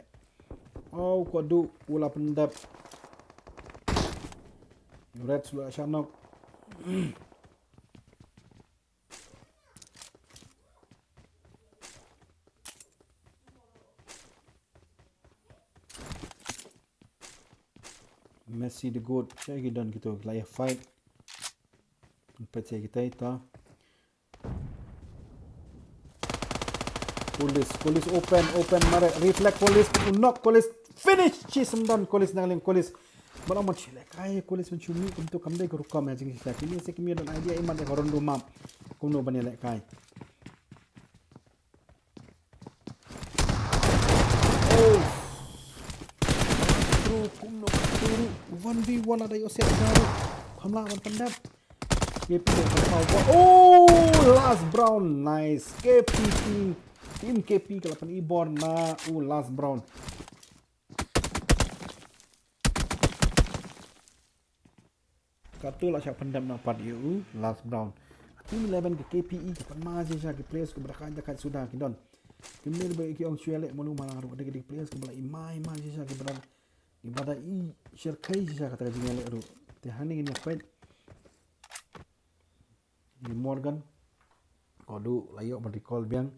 Oh, Koduh u la pyndep. Reds u la shah knock. Messi the goat. Shaei ki don kito, ki la ïa fight. Peit shaei kita ita. Police, Police open, open mare, reflect Police, knock Police, finish, shi syndon Police, nangling Police. Ba la mon shi lehkai Police ban shu mih kumto, kam dei ka rukom ïa jingshisha. Kine se kim ïa don idea imat ïa ka round map. Kumno ban ïa lehkai. Oh. Bro, kumno kumto. One v one ada Yosef baru. Phamla ban pyndep. K P. Oh, last brown. Nice. K P team. Team K P ka la pyn-i bor na u last brown. Kato la shah pyndep na pat ïa u last brown. Team eleven ka K P E ka pynma shisha ki players kiba da kait da kait suda ki don. Kim dei ba ki ong shu ïaleh malu mala ruh, da ki players kiba la i mai mai shisha kiba da, kiba da i shyrkhei shisha kata ka jingïaleh ruh. Te hangne ngin ïa peit. Ïa Morgan. Kodu la ïoh ban recall biang.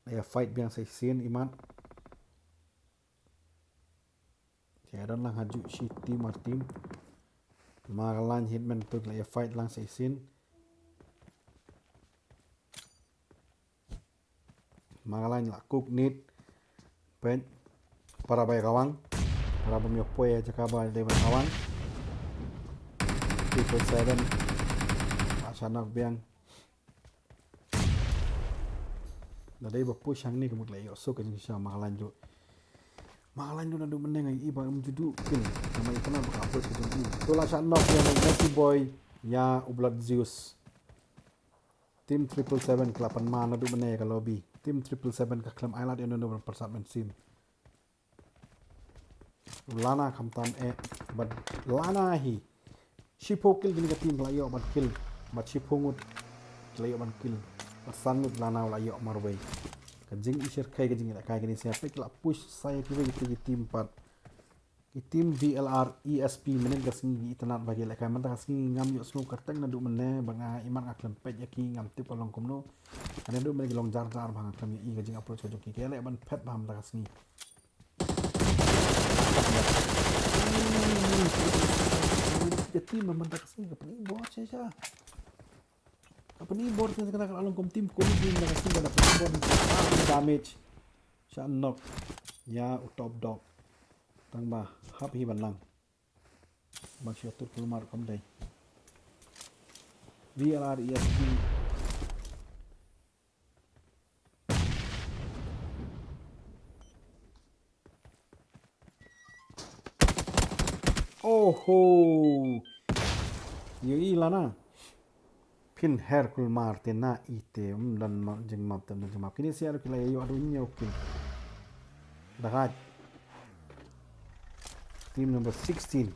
La ïa fight biang sa shisien imat. Te don lang ha ju shi team ar team. Marlain Hitman tu la ïa fight lang sa shisien. Marlain la kuk nit. Peit. Para ba ïa kawang. Para ba ym ïoh poi ïa jaka ba dei ban kawang. Triple seven. Ba sha knock biang. Da dei ba push hangne ka mut la ïoh suk ka jingshisha Marlain ju. Marlain ju naduh mynne nga ïohi ba ym ju duh kill. Namar ïa kane ba ka approach ka jong i. To la sha knock ïa u Naughty Boy ïa u Blood Zeus. Team triple seven ka la pynman naduh mynne ïa ka lobby. Team triple seven ka khlem ai lad ïa uno uno ban pyrsad mynsiem. U Lana khamtam eh bad Lana hi. Shiphew kill kine ka team ka la ïoh ban kill. Bad shiphew ngut ka la ïoh ban kill. Bad san ngut Lana u la ïoh marwei. Ka jingïashyrkhei ka jingïalehkai kine sia peit ka la push sa ïa kiwei ki team pat. Ki team V L R E S P mynnin ka sngi ki itynnad ba ki ïalehkai mynta ka sngi ngam ïohsngew kyrteng naduh mynne ba nga imat nga khlem peit ïa ki ngam tip ka long kumno. Naduh mynne ki long jar jar ba nga khlem ïohi ka jingapproach ka jong ki ki ïaleh ban phet ba mynta ka sngi. Ka team ba mynta ka sngi ka pynbor shisha. Ka pynbor shisha ka long kum team kum team mynta ka sngi ka pynbor damage. Sha knock ïa u Top Dog. Tang ba hap hi ban lang. Bad shu atur kulmar kam dei. V L R E S P. Oho. Ïohi Lana. Phin her kulmar te na i te, um, don ma-, jingmap te, don jingmap. Kine sia ruh ki la ïoh haduh hynñiew kill. Dahaj. Team number sixteen.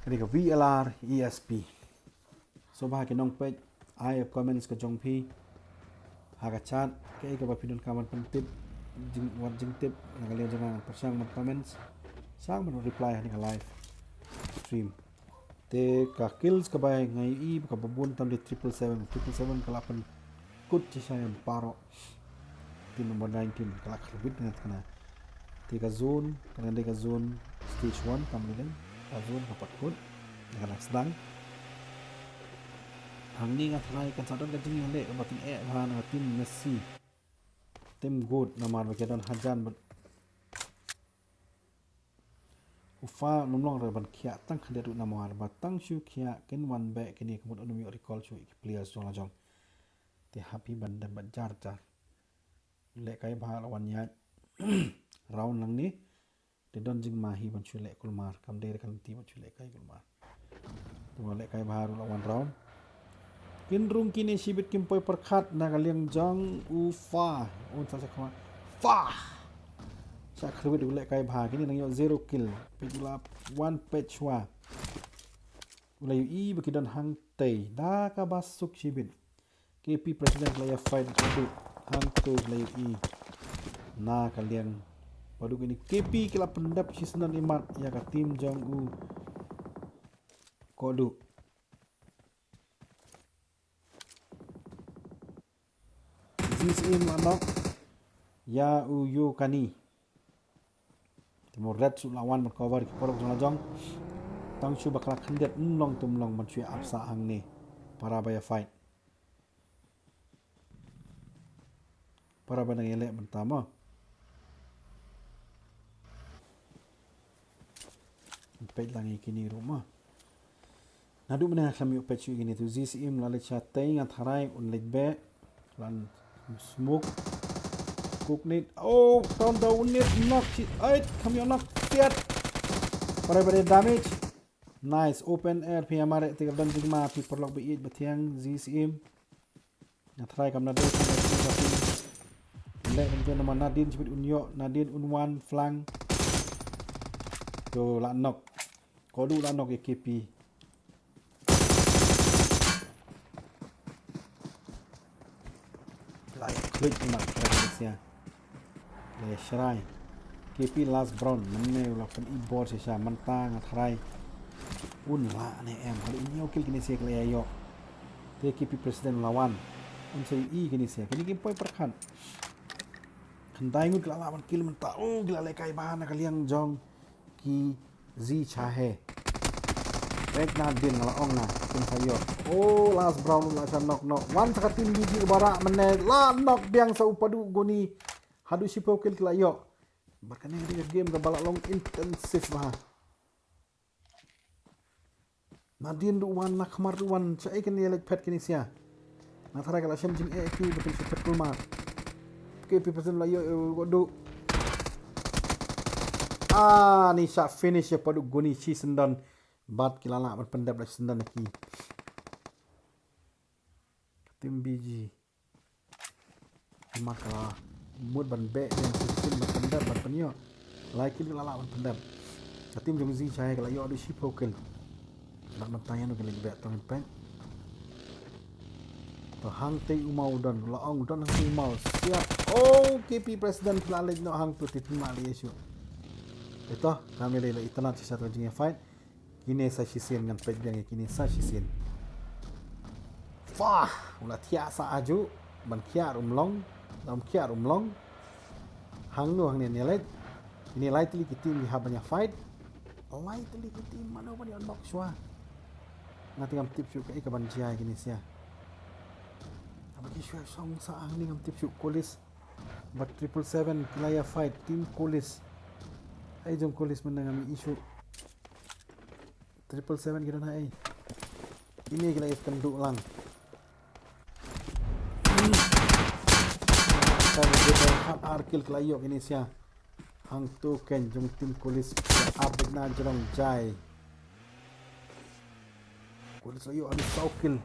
Kane ka V L R E S P. So ba ki nongpeit, ai comments ka jong phi ha ka chat, kaei kaba phi donkam ban pyntip, jing, wat jingtip na ka liang jong nga, pyrshang ban comments, shang ban reply ha kane ka live stream. Te ka kills kaba nga ïohi kaba bun tam dei triple seven, triple seven ka la pynkut shisha ïa baroh. Team number nineteen ka la kyrwit na kane. Te ka zone, kane dei ka zone stage one, kam dei ka zone ka pat kut. Ka la sdang. Hangne nga tharai kan sa don ka jingïaleh kaba tyngeh bha na ka team Messi. Team Goat namar ba ki don hajan bad u Fa um long re ban khiah tang khyndiat ruh namar ba tang shu khiah kin wan beh kine ka mut un ym ïoh recall shuh ïa ki players jong la jong. Te hap hi ban dem bad jar jar. Lehkai bha la wan ïaid round nangne. Te don jingma hi ban shu leh kulmar, kam dei re ka lynti ban shu lehkai kulmar. Te ma lehkai bha ruh la wan round. Kin rung kine shibit kim poi pyrkhat na ka liang jong u Fa. Un sa sa khmat. Fa. Sa kyrwit u lehkai bha kine nang ïoh zero kill. Peit u la wan peit shwa. U la ïohi ba ki don hangtei da kaba suk shibit. K P President la ïa fight Kodu hangto la ïohi na ka liang. Bad u kine K P ki la pyndep shisnem imat ïa ka team jong u Kodu. Zis im anok ïa u Yokani. Te mo red suh la wan ban cover ki paralok jong la jong. Tang shu ba ka la khyndiat ym long tum long ban shu ïa ap sah hangne. Para ba ïa fight. Para ba nang ïaleh mynta mo. Peit lang ïa kine ruh mo. Naduh mynne nga khlem ïoh peit shuh ïa kine tu. Zis im la leit shatei nga tharai un leit beh. Lan smoke. Kuk nit. Oh, down down nit knock shi. Ai, khlem ïoh knock. Siat. Para ba dei damage. Nice. Open air phi ïa mareh te ka don jingma phi paralok ba ïeit ba thiang. Zis im. Nga tharai kam Nadin, kam Nadin, kam Nadin. Leh kam Nadin, namar Nadin shibit un ïoh, Nadin un wan flank. To la knock. Kodu la knock ïa K P. La ïa klik ma klik sia. Le shrai. K P last round, mynne u la pyn-i bor shisha, mynta nga tharai un lah ne em, haduh hynñiew kill kine sia ki la ïoh. Te K P President la wan. Un sa ïohi kine sia. Kine kim poi pyrkhat. Khyndai ngut ki la lah ban kill mynta. Oh, ki la lehkai bha na ka liang jong ki Zi Chahe. Peit nadien nga la ong na, kin sa ïoh. Oh, last round la sa knock knock. Wan sa ka team B G ba rah mynne, la knock biang sa u Padu Guni. Haduh shiphew kill ki la ïoh. Bad kane ka dei ka game kaba la long intensive bha. Nadien ruh wan, na khmar ruh wan, shaei kine leit phet kine sia. Na tharai ka la shem jingeh ki ba kin shu phet kulmar. K P President la ïoh, ïoh, ïoh, duh. Ah, ni shah finish ïa Padu Guni shi syndon. Bad ki la lah ban pyndep da shi syndon ïa ki. Ka team B G. Ki mat ka la mut ban beh ïa ki team ban pyndep ban pynïoh. Lai kill ki la lah ban pyndep. Ka team jong Zi Chahe ka la ïoh haduh shiphew kill. Bad mynta ïa no ki leit beh tang peng. To hangtei u maw u don, la ong u don hangtei u maw. Siap. Oh, K P President ki la leit noh hangto, te tynmah lei ïa shuh. Ito, kam lei lei la itynnad shisha tang jingïa fight. Kine sa shisien, ngan peit biang ïa kine sa shisien. Fah, u la thiah sa aju, ban khiah ruh um long, da um khiah ruh um long. Hangno hangne ne leit. Kine lai tylli ki team ki hap ban ïa fight. Lai tylli ki team, mano ban ïoh knock shuwa. Nga te ngam tip shuh kaei kaban jia ïa kine sia. Haba ki shu shong sa hangne ngam tip shuh, Kolis bad triple seven ki la ïa fight, team Kolis. Ei jong Kolis mynne ngam ïohi shuh. Triple seven ki don ha ei. Kine ki la ïa kynduh lang. Kane ki don khat ar kill ki la ïoh kine sia. Hangto keiñ jong team Kolis, ap dik na jrong jai. Kolis la ïoh haduh saw kill.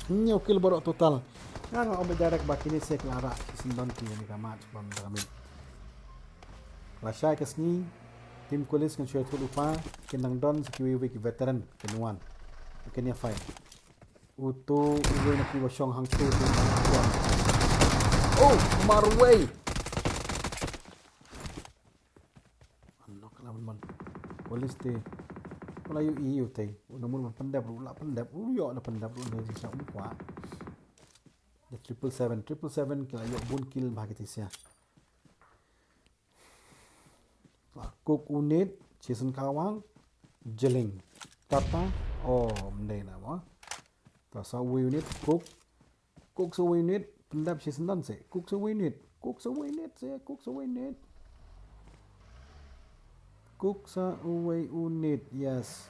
Hynñiew kill baroh total. Nga nga ong beit direct ba kine sia ki la rah shi syndon ki ïa kane ka match bym da ka miet. Lashai ka sngi team Kolis ngan shu ïathuh lypa, kin dang don sa kiwei kiwei ki veteran kin wan. Kin ïa fight. Uto uwei na kiba shong hangto uto. Oh, marwei. An nok la ban ban. Kolis te. Wala ïohi ïa u te. U na mut ban pyndep ruh, la pyndep ruh, ïoh na pyndep ruh, na jingsha um kwah. Da triple seven, triple seven ki la ïoh bun kill bha ki te sia. La Cook unit, Jason Kawang, Jeling. Tata, oh, mdei na mo. Ta sa uwei unit, Cook. Cook sa uwei unit, pyndep shi syndon se. Cook sa uwei unit, Cook sa uwei unit se, Cook sa uwei unit. Cook sa uwei unit, yes.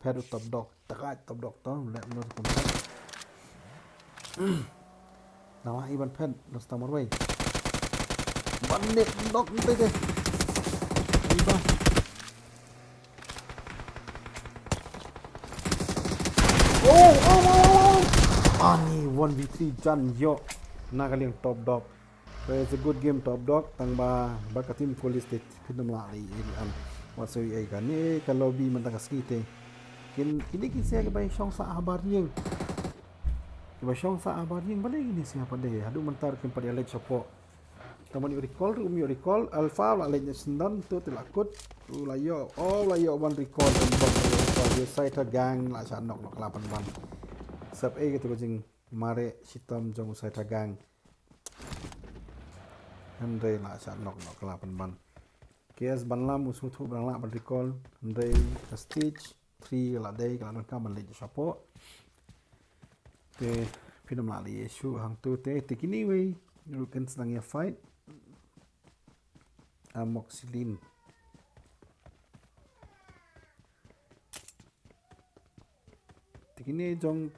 Phet u top dog, takai top dog to, leh no kum phet. Na wa iban phet, no sta marwei. Ban nek dog ni te. Iba. Oh, oh, oh, oh. Ani one v three jan ïoh. Na ka liang top dog. So it's a good game top dog, tang ba, ba ka team Kolis te phin ym lah leh ïa an. Wat sa ïa kane ka lobby mynta ka sngi te. Kin, kine ki sia kiba shong sah habar ïing. Kiba shong sah habar ïing, balei kine sia pat de, haduh mynta kim pat ïa leit shapoh. Tang ban ïoh recall ruh um ïoh recall, Alpha la leit na syndon, to te la kut. U la ïoh, oh la ïoh ban recall, ban ban recall, ïoh Saitha Gang la shah knock knock la pynban. Sap ei kito ka jing mareh shitom jong u Saitha Gang. Hynrei la shah knock knock la pynban. K S Banlam u sngewthuh ba dang lah ban recall. Hynrei ka stage three ka la dei, ka la donkam ban leit shapoh. Te phin ym lah leh ïa shuh hangto te, te kine wei ruh kin sdang ïa fight. Amoxicillin. Te kine jong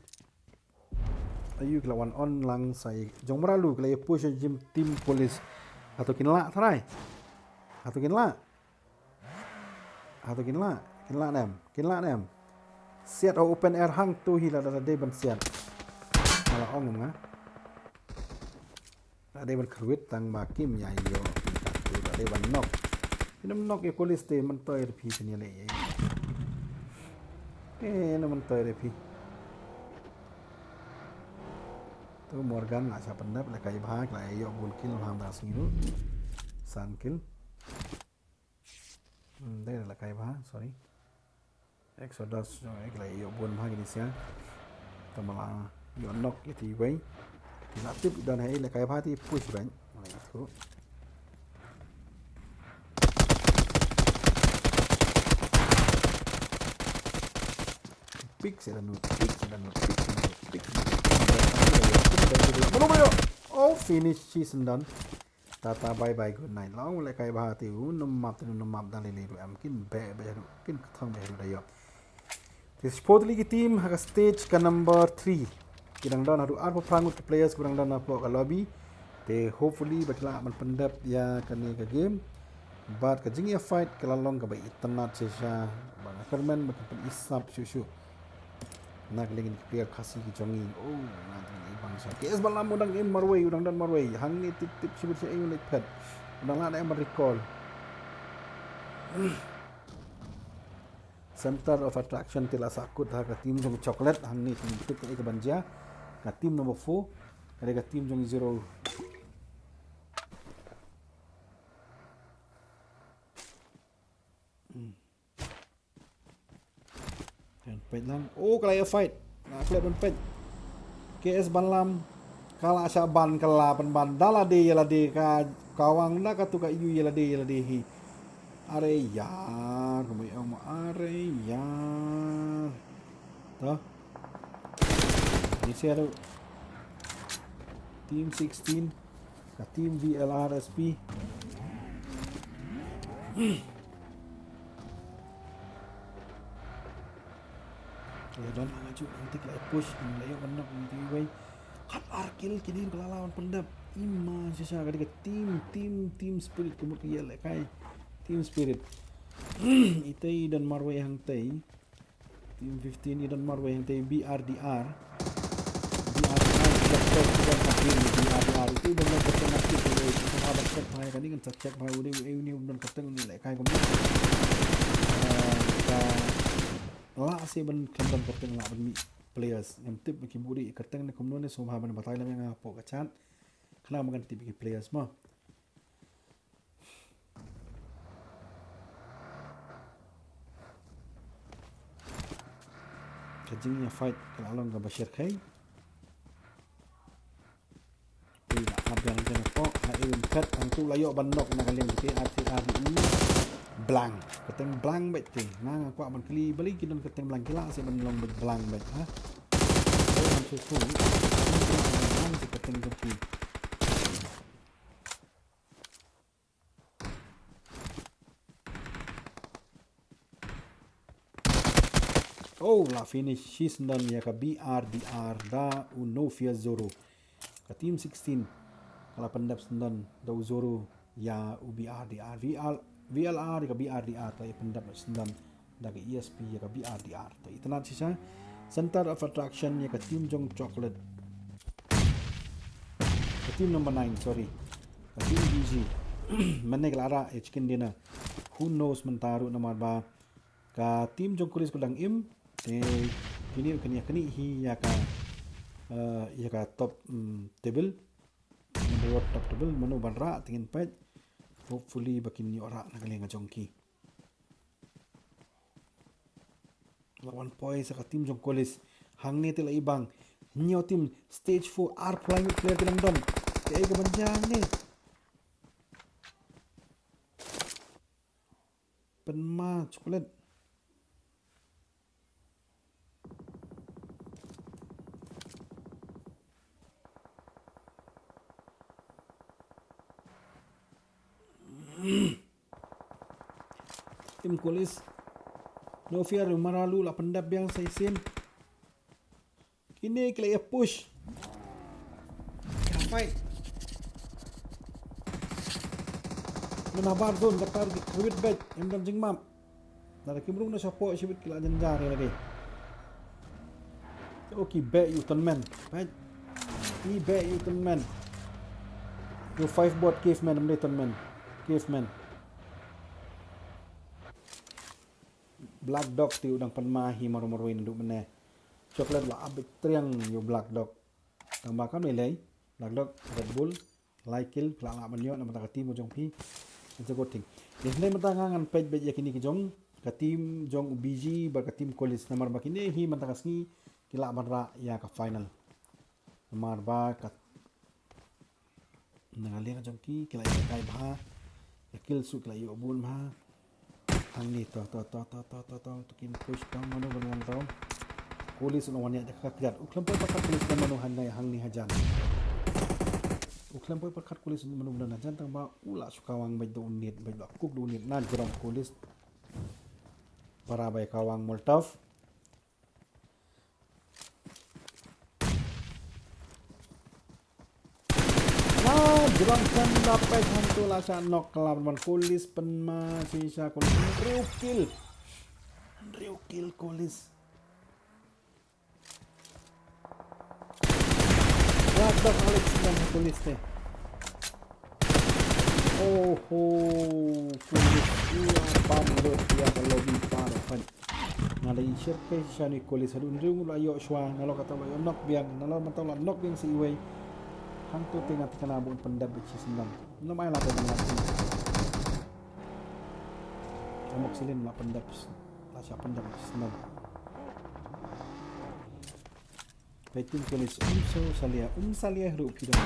Ayu ki la wan on lang sa ïa jong Mralu ki la ïa push jong team Kolis. Hato kin lah trai? Hato kin lah? Hato kin lah? Kin lah ne em? Kin lah ne em? Siat ha open air hangto hi lada dei ban siat. Nga la ong nga. Lada dei ban kyrwit tang ba kim ïa ïoh. Lada dei ban knock. Phin ym knock ïa Kolis te, myntoi re phi phin ïa leh ïa. Eh, na myntoi re phi. To Morgan la shah pyndep, lehkai bha, la ïoh bun kill ha mynta ka sngi ruh. San kill. Hmm, dei la kai bha, sorry. Exodus, eh, ki la ïoh bun bha kine sha. Tang ba la ïoh knock ïa ti wei. Ki la tip don ha i la kai bha ti push bha. Pick sha Danut, pick sha Danut, pick sha Danut, pick sha Danut. Mano, mano. Oh, finish, she's done. Tata, bye bye, good night. Long le kai bha ti u, num map ti num map da le le du em, kin be be du, kin kthong be du da yo. Te sportly ki team ha ka stage ka number three. Ki dang don haduh arphew phra ngut ki players ki dang don hapoh ka lobby. Te hopefully ba ki lah ban pyndep ïa kane ka game. Bad ka jingïa fight ka la long kaba itynnad shisha. Ba nga kyrmen ba ka pyn-i sap shuh shuh. Na ka liang ki player Khasi ki jong ngi. Oh, na ka liang i bang sha. K S Balam u dang im marwei, u dang don marwei. Hangne tip tip shibit sha i u leit phet. U dang lah da em ban recall. Center of attraction te la sahkut ha ka team jong Chocolate, hangne te ngin tip kaei kaban jia. Ka team number four, ka dei ka team jong Zero. Hmm. Kan peit lang. Oh, ka la ïa fight. Nga klet ban peit. K S Balam. Ka la shah ban, ka la pynban da lade ïa lade, ka kawang da katu ka ïu ïa lade ïa lade hi. Are yar, kumba ong ma are yar. To. Ni sia tu. Team sixteen. Ka team V L R S P. Ïa don nga ju, ngan tik la push, ngan la ïoh ban knock ngan tik wei. Khat ar kill kine ka la lah ban pyndep. Ima shisha ka dei ka team, team, team spirit ka mut ka ïa lehkai. Team spirit. Itei i don marwei hangtei. Team fifteen i don marwei hangtei B R D R. B R D R, B R D R. Itei don marwei hangtei. Ka ni ngan sa check bha u dei u, u ni u don kyrteng u ni lehkai kumno. Eh, ka lah se ban khlem don kyrteng lah ban mih players. Ngam tip ba ki buh dei kyrteng ne kumno ne, sngewbha ban batai lem ïa nga hapoh ka chat. Khnang ba ngan tip ïa ki players mo. Ka jingïa fight ka la long kaba shyrkhei. Ui, la ap biang ïa kane pok, ha, eh, kat, hangtu la ïoh ban knock na ka liang te, ar te, ar te, blank. Kyrteng blank beit te. Nga nga kwah ban kylli, balei ki don kyrteng blank, ki lah se ban long beit blank beit, ha? Oh, I'm so sorry. Blank te kyrteng jong ki. Oh, la finish shisyndon ïa ka B R D R da u No Fear Zoro. Ka team sixteen ka la pyndep syndon da u Zoro ïa u B R D R. V L, V L R ïa ka B R D R ka la pyndep syndon da ka E S P ïa ka B R D R. Te itynnad shisha. Center of attraction ïa ka team jong Chocolate. Ka team number nine, sorry. Ka team B G. Mynne ka la rah ïa chicken dinner. Who knows mynta ruh namar ba ka team jong Kuris ka dang im. Te kine kan ïa kane hi ïa ka, eh, ïa ka top, mm, table. Number one top table, mano ban rah, te ngin peit. Hopefully ba kin ïoh rah na ka liang ka jong ki. La wan poi sa ka team jong Kuris. Hangne te la i bang. Hynñiew team stage four, arphew lai ngut player ki dang don. Kaei kaban jia hangne. Pynma Chocolate. Team Kuris. No Fear, Maralu la pyndep biang sa shisien. Kine ki la ïa push. Ïa fight. Mynta bar zone, kata ki kawit beit, ym don jingmap. Lada kim rung na shapoh shibit ki la jynjar ïa lade. Oh, ki beh ïa u Tonmen. Beit. Ki beh ïa u Tonmen. Ïa u five bot Caveman, ym dei Tonmen. Caveman. Black Dog te u dang pynma hi marwei marwei naduh mynne. Chocolate la ap beit triang ïa u Black Dog. Tang ba kam lei lei, Black Dog, Red Bull, lai kill, phi la lah ban ïoh, namar ka team ka jong phi. It's a good thing. Te hynrei mynta nga ngan peit beit ïa kine ki jong ka team jong u B G bad ka team Colis namar ba kine hi mynta ka sngi ki lah ban rah ïa ka final. Namar ba ka na ka liang jong ki ki la ïoh kai bha. Ïa kill su ki la ïoh bun bha. Hangne to to to to to to to to kin push to mano ban wan to. Colis u la wan ïa ka kjat. U khlem poi pyrkhat Colis ban mano hangne hangne hajan. U khlem poi pyrkhat Colis ban mano ban hajan tang ba u la shu kawang bad u nit bad u kuk u nit na jrong Colis. Para bai kawang Molotov. Wah, jrong kan dapat hantu lah sha nok kelap man Colis pen ma shisha Colis hynriew kill. Hynriew kill Colis. Wah, dak Alex dengan Colis ni. Oh ho, Colis ïa pam lut ïa ka lobby pa da pan. Nga la ïa share kai shisha ni Colis haduh hynriew ngut la ïoh shuwa, nalor kata la ïoh knock biang, nalor mynta la knock biang sa iwei. Hangto te nga thikna ba un pyndep bad shi snem. Namar ai la te nga la. Amoxicillin la pyndep. La shah pyndep shi snem. Peit Colis um salia, um salia ruh ki dang.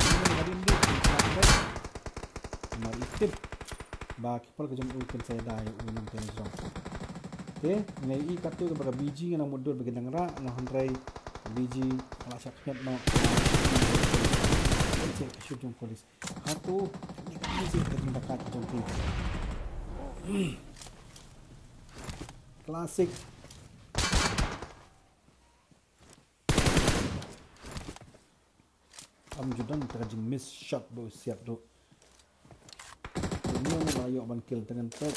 Mar i tip ba ki por ka jong u kan sa ïada ïa u nangta jrong. Te nga i katto ba ka B G nga nang mutdur ba ki dang rah, nga hynrei B G ka la shah khñiot noh. Check ka shoot jong Colis. Hato ni ka music ka jingbakat ka jong ki. Classic. Am ju don ta ka jingmiss shot ba u siat ruh. Te ngi la ïoh ban kill te ngan peit.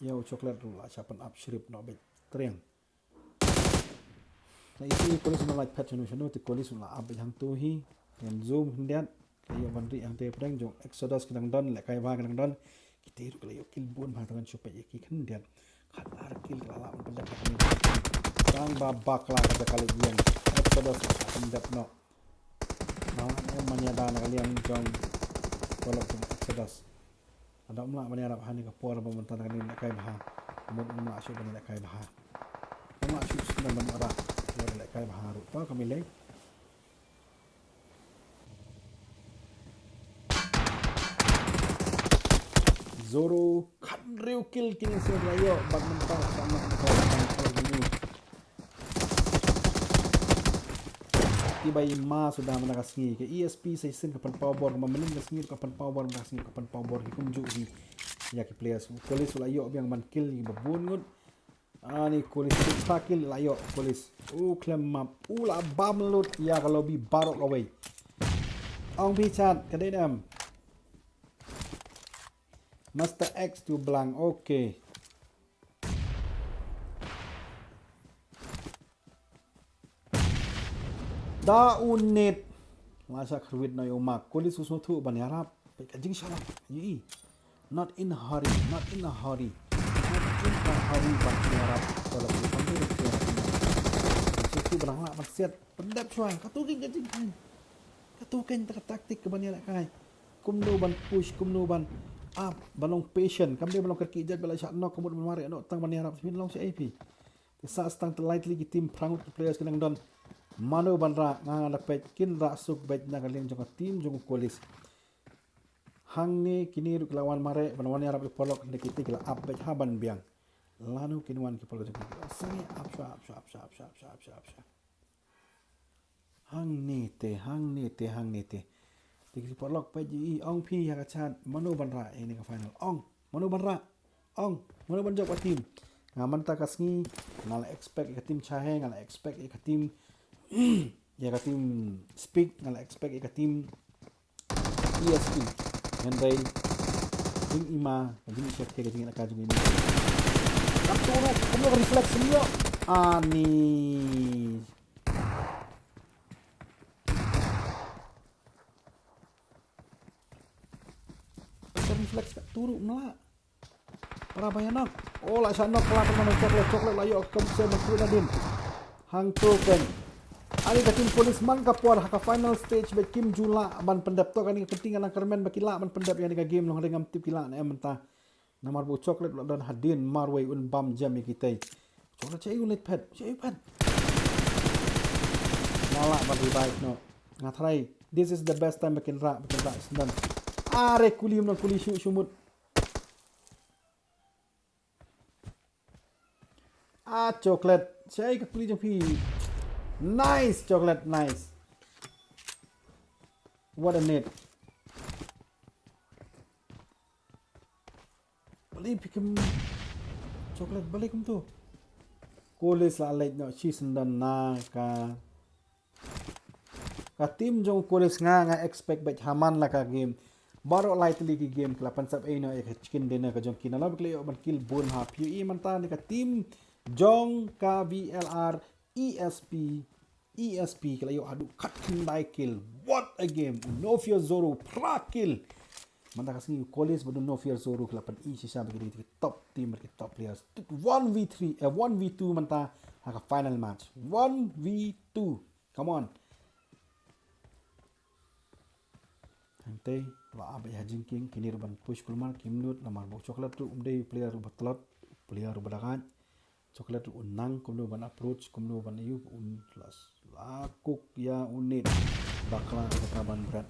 Ïa u Chocolate ruh la shah pyn ap shrip noh beit. Triang. La ïohi Colis u la lait phet shano shano te Colis u la ap beit hangto hi. Ngan zoom khyndiat. Ka ïoh ban ri hangte pdeng jong Exodus ki dang don, lehkai bha ki dang don. Kita ruh ka la ïoh kill bun bha, tang ngan shu peit ïa ki khyndiat. Khat ar kill ka la lah ban pyndep. Tang ba bakla ka jaka leit ïeng. Exodus ka pyndep noh. Nga wan em ban ïada na ka liang jong paralok jong Exodus. Lada ym lah ban ïarap ha kane ka por ba mynta na kane lehkai bha. Ka mut ym lah shuh ban lehkai bha. Ym lah shuh shuh ban ïarap. Lehkai bha ruh. To ka mih lei. Zoro khathynriew kill kine sha la ïoh bad mynta ka mat ka mat ka mat. Ki bai ma suda mynta ka sngi ka E S P sa shisien ka pynpaw bor, ka ma mynnin ka sngi ka pynpaw bor, mynta ka sngi ka pynpaw bor ki kumjuh hi. Ïa ki players Colis u la ïoh biang ban kill ki ba bun ngut. Ani Colis, six kill la ïoh Colis. U khlem map, u la bam lut ïa ka lobby baroh kawei. Ong phi chat ka dei ne em. Master X to blank, okay. Da u nit. La shah khyrwit noh ïa u Mark. Colis u sngewthuh ban ïarap. Peit ka jingshalang. Ïohi. Not in a hurry, not in a hurry. Not in a hurry ban ïarap. Ka la u pynbeit ïarap. Sngewthuh ban lah ban siat. Pyndep shuwa. Katu ka jingkheiñ. Katu ka jingkheiñ ta ka taktik ka ban ïalehkai. Kumno ban push, kumno ban ap, ban long patient. Kam dei ban long kyrkieh jait ba la shah knock, ka mut ban mareh noh tang ban ïarap. Phin long shaei phi. Te sah stang te lai tylli ki team, phra ngut ki players ki dang don. Mano ban rah, nga nga da peit kin rah suk beit na ka liang jong ka team jong u Colis. Hangne kine ruh ki la wan mareh ban wan ïarap ki paralok, hynrei kite ki la ap beit ha ban biang. Lano kin wan ki paralok jong ki. Sangeh ap shuwa, ap shuwa, ap shuwa. Hangne te, hangne te, hangne te. Te ki paralok peit ïa i, ong phi ïa ka chat, mano ban rah ïa kane ka final. Ong, mano ban rah. Ong, mano ban jop ka team. Nga mynta ka sngi nga la expect ïa ka team Chahe, nga la expect ïa ka team, ïa ka team Speak, nga la expect ïa ka team E S P. Hynrei jing i ma, ka jing i shet ka jing i ka jing i. Ka turu, kumno ka reflex ni ïoh. Ani. Ka reflex ka turu mla. Para ba ïa knock. Oh, la shah knock, la tang mano Chocolate, Chocolate la ïoh ka kum se ma ku na din. Hangto ken. Ani ka team Police man ka por ha ka final stage ba kim ju lah ban pyndep, to kane ka kyrteng ka nang kyrmen ba ki lah ban pyndep ïa kane ka game, long hynrei ngam tip ki lah ne em mynta. Namar ba u Chocolate u la don hadien marwei un bam jam ïa kitei. Chocolate, shaei u leit phet, shaei u phet. Nga lah ban revive noh. Nga tharai this is the best time ba kin rah, ba kin rah sdang. Are kuli, ym nang kuli shuh shuh mut. Ah, Chocolate. Shaei ka kuli jong phi. Nice, Chocolate, nice. What a net. Balei phi kum, Chocolate, balei kumtu? Kolis la leit noh shisyndon na ka, ka team jong u Kolis. Nga, nga expect beit ha man la ka game. Baroh lai tylli ki game ki la pynsep ei noh ïa ka chicken dinner ka jong ki. Nalor ba ki la ïoh ban kill bun ha. Phi ïohi mynta ne ka team jong ka VLR ESP, ESP ki la ïoh haduh khatkhyndai kill. What a game. U No Fear Zoro phra kill. Mynta ka sngi u Kolis bad u No Fear Zoro ki la pyni shisha ba ki dei ki top team bad ki top players. One v three, eh, one v two mynta ha ka final match. One v two. Come on. Hangtei la ap ïa ka jingkieng, kine ruh ban push kulmar kim nud namar ba u Chocolate ruh um dei u player uba tlot, u player uba dakaid. Chocolate ruh u nang kumno ban approach, kumno ban ïoh, un la, la kuk ïa u Nit. Bakla ka jaka ban bret,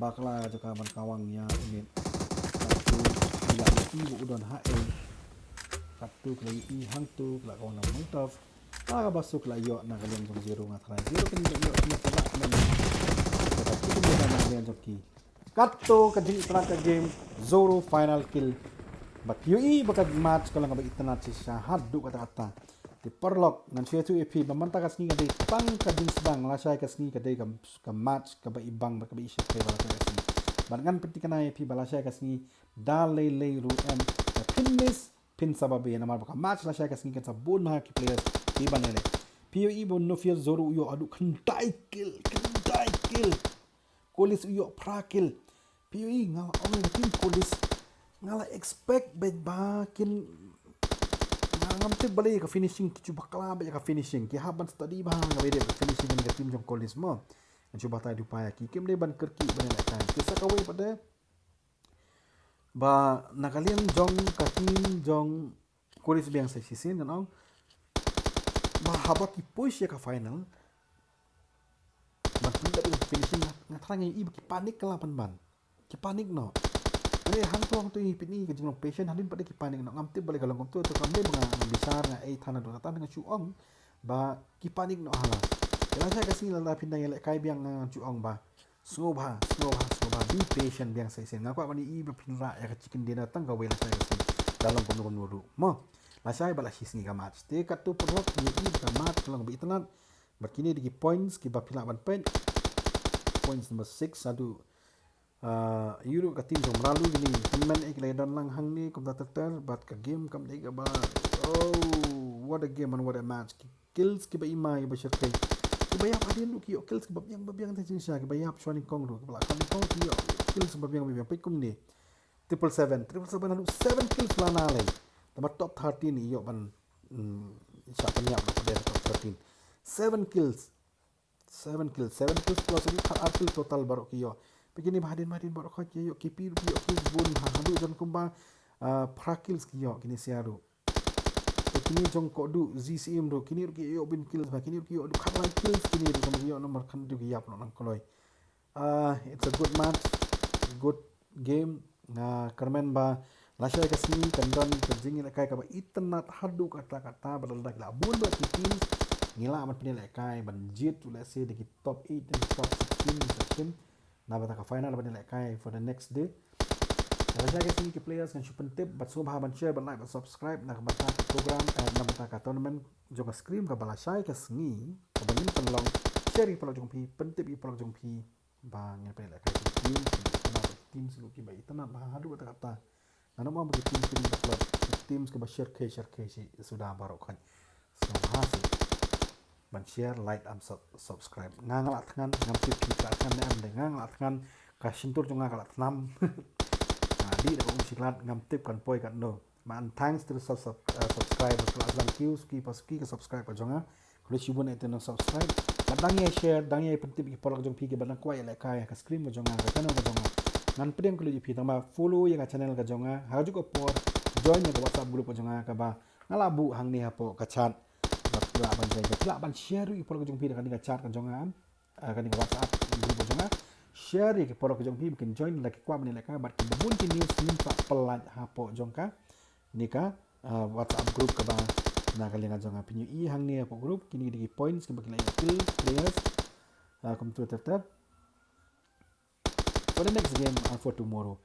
bakla ka jaka ban kawang ïa u Nit. Katto ki la ïohi ba u don ha ei. Katto ki la ïohi hangto ki la kawang na Molotov. La ka basu ki la ïoh na ka liang jong Zero, nga tharai Zero kin ïoh na ka liang jong ki. Katto ka jingitynnad ka game, Zoro final kill. Bad phi ïohi ba ka match ka long kaba itynnad shisha haduh katta katta. Te paralok, ngan shu ïathuh ïa phi ba mynta ka sngi ka dei tang ka jingsdang, lashai ka sngi ka dei ka, ka match kaba ibang bad kaba ishyrkhei ba lashai ka sngi. Bad ngan pynthikna ïa phi ba lashai ka sngi da lei lei ruh em, ka phin miss phin sa babe namar ba ka match lashai ka sngi kan sa bun bha ki players kiban ïaleh. Phi ïohi ba u No Fear Zoro u ïoh haduh khyndai kill, khyndai kill. Kolis u ïoh phra kill. Phi ïohi, nga la ong ïa ka team Kolis, nga la expect beit ba kin, nga ngam tip balei ka finishing ki shu bakla beit ïa ka finishing. Ki hap ban study bha kaba ïadei bad ka finishing kane ka team jong Kolis mo. Ngan shu batai duh pat ïa ki, kim dei ban kyrkieh ban ïalehkai. Te sa kawei pat de ba na ka liang jong ka team jong Kolis biang sa shisien ngan ong ba haba ki push ïa ka final ban pynlong ïa ka finishing, nga, nga tharai ngi ïohi ba ki panic ka la pynban. Ki panic noh. Hynrei hangto hangto ngi pyni ka jinglong patient, hadien pat de ki panic noh. Ngam tip balei ka long kumto, to kam dei ba nga, nga bishar, nga ei than haduh katta, nga shu ong ba ki panic noh hala. Te lashai ka sngi lada phin dang ïalehkai biang, nga shu ong ba sngewbha, sngewbha, sngewbha, be patient biang sa shisien. Nga kwah ban ïohi ba phin rah ïa ka chicken dinner tang kawei lashai ka sngi. Da long kumno kumno ruh mo. Lashai bad la shisngi ka match. Te katto paralok ngi ïohi ba ka match ka long kaba itynnad. Bad kine dei ki points kiba phi lah ban peit. Points number six, haduh, ah, ïoh ruh ka team jong Mralu kine. Kynmaw eh ki la ïadon lang hangne kumta ter ter, bad ka game kam dei kaba, oh, what a game and what a match. Ki kills kiba ima, kiba shyrkhei. Kiba ïap hadien ruh ki ïoh kills kiba biang, ba biang te jingshisha, kiba ïap shwa nyngkong ruh, kiba la kham nyngkong ki ïoh kills kiba biang, ba biang. Peit kumne. Triple seven, triple seven haduh seven kills la na lei. Tangba top thirteen i ïoh ban, mm, shah pynïap noh pat de ha top thirteen. Seven kills. Seven kills, seven kills plus haduh khat ar kill total baroh ki ïoh. Peit kine ba hadien, ba hadien baroh khoit ki ïoh, ki phi ruh ki ïoh kills bun ha, haduh jan kumba, ah, phra kills ki ïoh kine sha ruh. Te kine jong Kohduh, Zee Syiem ruh, kine ruh ki ïoh bun kills ba, kine ruh ki ïoh haduh khatlai kills kine ruh, tangba ki ïoh number khyndai ki ïap noh nang kloi. Ah, it's a good match, good game. Nga kyrmen ba lashai ka sngi kan don ka jingïalehkai kaba itynnad haduh katta katta, ba lada ki la bun bha ki team ngi lah ban pynïalehkai ban jied ruh lehse da ki top eight and top sixteen sa shisien. Na bynta ka final ban ïalehkai for the next day. Lashai ka sngi ki players ngan shu pyntip, bad sngewbha ban share, ban like, ban subscribe na ka bynta ka program, eh, na bynta ka tournament jong ka Scream kaba lashai ka sngi, kaba ngin pynlong. Share ïa ki paralok jong phi, pyntip ïa ki paralok jong phi ba ngin pynïalehkai ki team kiba itynnad, ki team shu kiba itynnad bha haduh katta katta. Ngan ym ong ba ki team kiba tlot, ki team kiba shyrkhei shyrkhei shi suda baroh khoit. Sngewbha shi ban share, like and sub-, subscribe. Nga nga la thngan, ngam tip phi ka la thngan ne em, de nga nga la thngan, ka shyntur jong nga ka la thnam. Nga dih da ka um shi klat, ngam tip kan poi katno. Ban thanks to the sub-, sub-, uh, subscribers, ka la sdang kiew suki pa suki ka subscribe ka jong nga. Khublei shibun ïa ite nong subscribe. Bad dang ïa share, dang ïa pyntip ïa ki paralok jong phi kiba dang kwah ïalehkai ha ka stream ka jong nga, ka channel ka jong nga. Ngan pdiang kylluid ïa phi tang ba follow ïa ka channel ka jong nga, ha kajuh ka por join ïa ka WhatsApp group ka jong nga kaba nga la buh hangne hapoh ka chat. Bad phi lah ban join, phi lah ban share ïa ki paralok jong phi da kane ka chat ka jong nga. Ah, kane ka WhatsApp group ka jong nga. Share ïa ki paralok jong phi ba kin join lada ki kwah ban ïalehkai bad kiba bun ki news ngin sa pyllait hapoh jong kane ka, ah, WhatsApp group kaba na ka liang ka jong nga. Phin ïohi hangne hapoh group kine ki dei ki points kiba ki la ïoh kill players. Ah, kumtu ter ter. For the next game, ah, for tomorrow.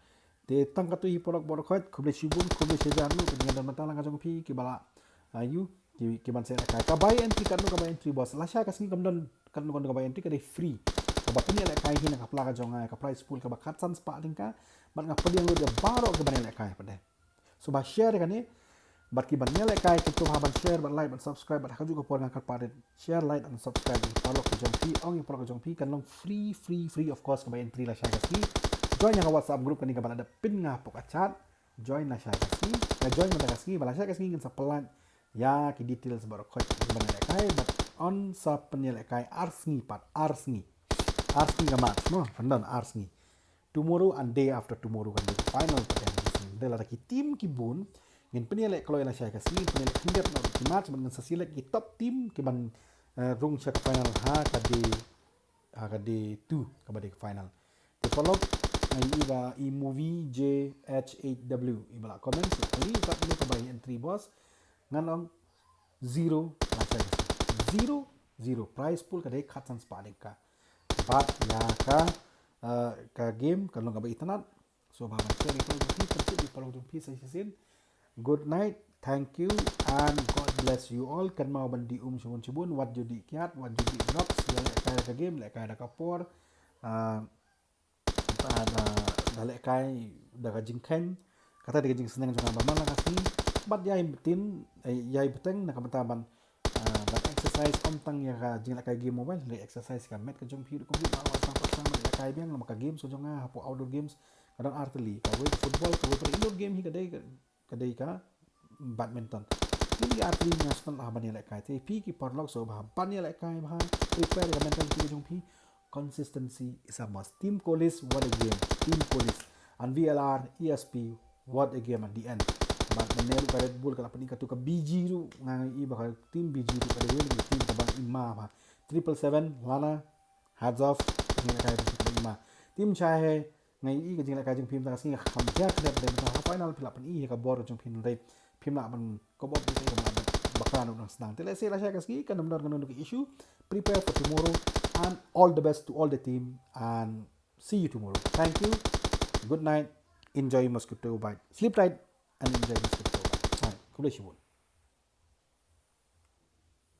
Te tang katto hi paralok baroh khoit, khublei shibun, khublei shihajar nguh, ka jingdon bynta lang ka jong phi kiba la, ah, ïoh, ki, ki ban sa ïalehkai. Ka buy entry, katno ka buy entry, boss. Lashai ka sngi kam don katno katno ka buy entry, ka dei free. Kaba phin ïalehkai hi na ka pla ka jong nga, ka prize pool kaba khatsan spah tyngka. Bad nga pdiang lut ïa baroh kiban ïalehkai pat de. Sngewbha share ïa kane. Bad kiban ïalehkai, to sngewbha ban share, ban like, ban subscribe, bad ha kajuh ka por nga kyrpad, share, like and subscribe ïa ki paralok ka jong phi, ong ïa ki paralok ka jong phi, kan long free, free, free of cost ka buy entry lashai ka sngi. Join ïa ka WhatsApp group kane kaba la dep pin nga hapoh ka chat. Join lashai ka sngi, eh, join mynta ka sngi, bad lashai ka sngi ngin sa pyllait ïa ki details baroh khoit kiban ïalehkai, bad yn sa pynïalehkai ar sngi pat, ar sngi. Ar sngi ka match, mo, kan don ar sngi. Tomorrow and day after tomorrow kan dei final pat de. Te lada ki team ki bun, ngin pynïaleh kloi lashai ka sngi, ngin pynïaleh khyndiat noh ki match, bad ngin sa select ki top team kiban, eh, rung sha ka final ha ka day, ha ka day two kaba dei ka final. Te paralok, nga ïohi ba i Movie J H eight W, iba la comment, la kylli katno ka buy entry, boss. Ngan ong zero lashai ka sngi. Zero, zero. Prize pool ka dei khatsan spah tyngka. Bad ïa ka, eh, ka game kan long kaba itynnad. Sngewbha ban share ïa ki paralok jong phi, pyntip ïa ki paralok jong phi sa shisien. Good night, thank you and God bless you all. Kynmaw ban dih um shibun shibun, wat ju dih kiad, wat ju dih drugs, ïalehkai da ka game, lehkai da ka por. Ah, da, da, da lehkai da ka jingkheiñ. Kata dei ka jingsneng jong nga ba man la ka sngi. Bad ïai bteng, eh, ïai bteng na ka bynta ban, ah, ban exercise, ym tang ïa ka jinglehkai game mobile, leh exercise ka met ka jong phi ruh kumjuh, ba wat sang pat sang ban lehkai biang namar ka games ka jong nga hapoh outdoor games ka don artylli, kawei ka football, kawei pat indoor game hi ka dei ka, ka dei ka badminton. Kine ki artylli nga sngewtynnat ban ïalehkai. Te phi ki paralok sngewbha ban ïalehkai bha, prepare ka mentality ka jong phi. Consistency is a must. Team Collis, what a game. Team Collis. And V L R, E S P, what a game at the end. Bad mynne ruh ka Red Bull ka la pyni katto ka B G ruh, nga ïohi ba ka team B G ruh ka dei kawei na ki team kaba i ma bha. Triple seven, Lana, hats off, ka jingïalehkai ba i ma. Team Chai Hai, nga ïohi ka jingïalehkai jong phi mynta ka sngi ka kham jia khyndiat, dei mynta ha final phi la pyni ïa ka bor jong phi, dei phim lah ban kop op ïa ka, ba kra noh dang sdang. Te lehse lashai ka sngi kan ym don kano kano ka issue. Prepare for tomorrow and all the best to all the team and see you tomorrow. Thank you. Good night. Enjoy mosquito bite. Sleep tight and enjoy mosquito bite. Bye. Khublei shibun.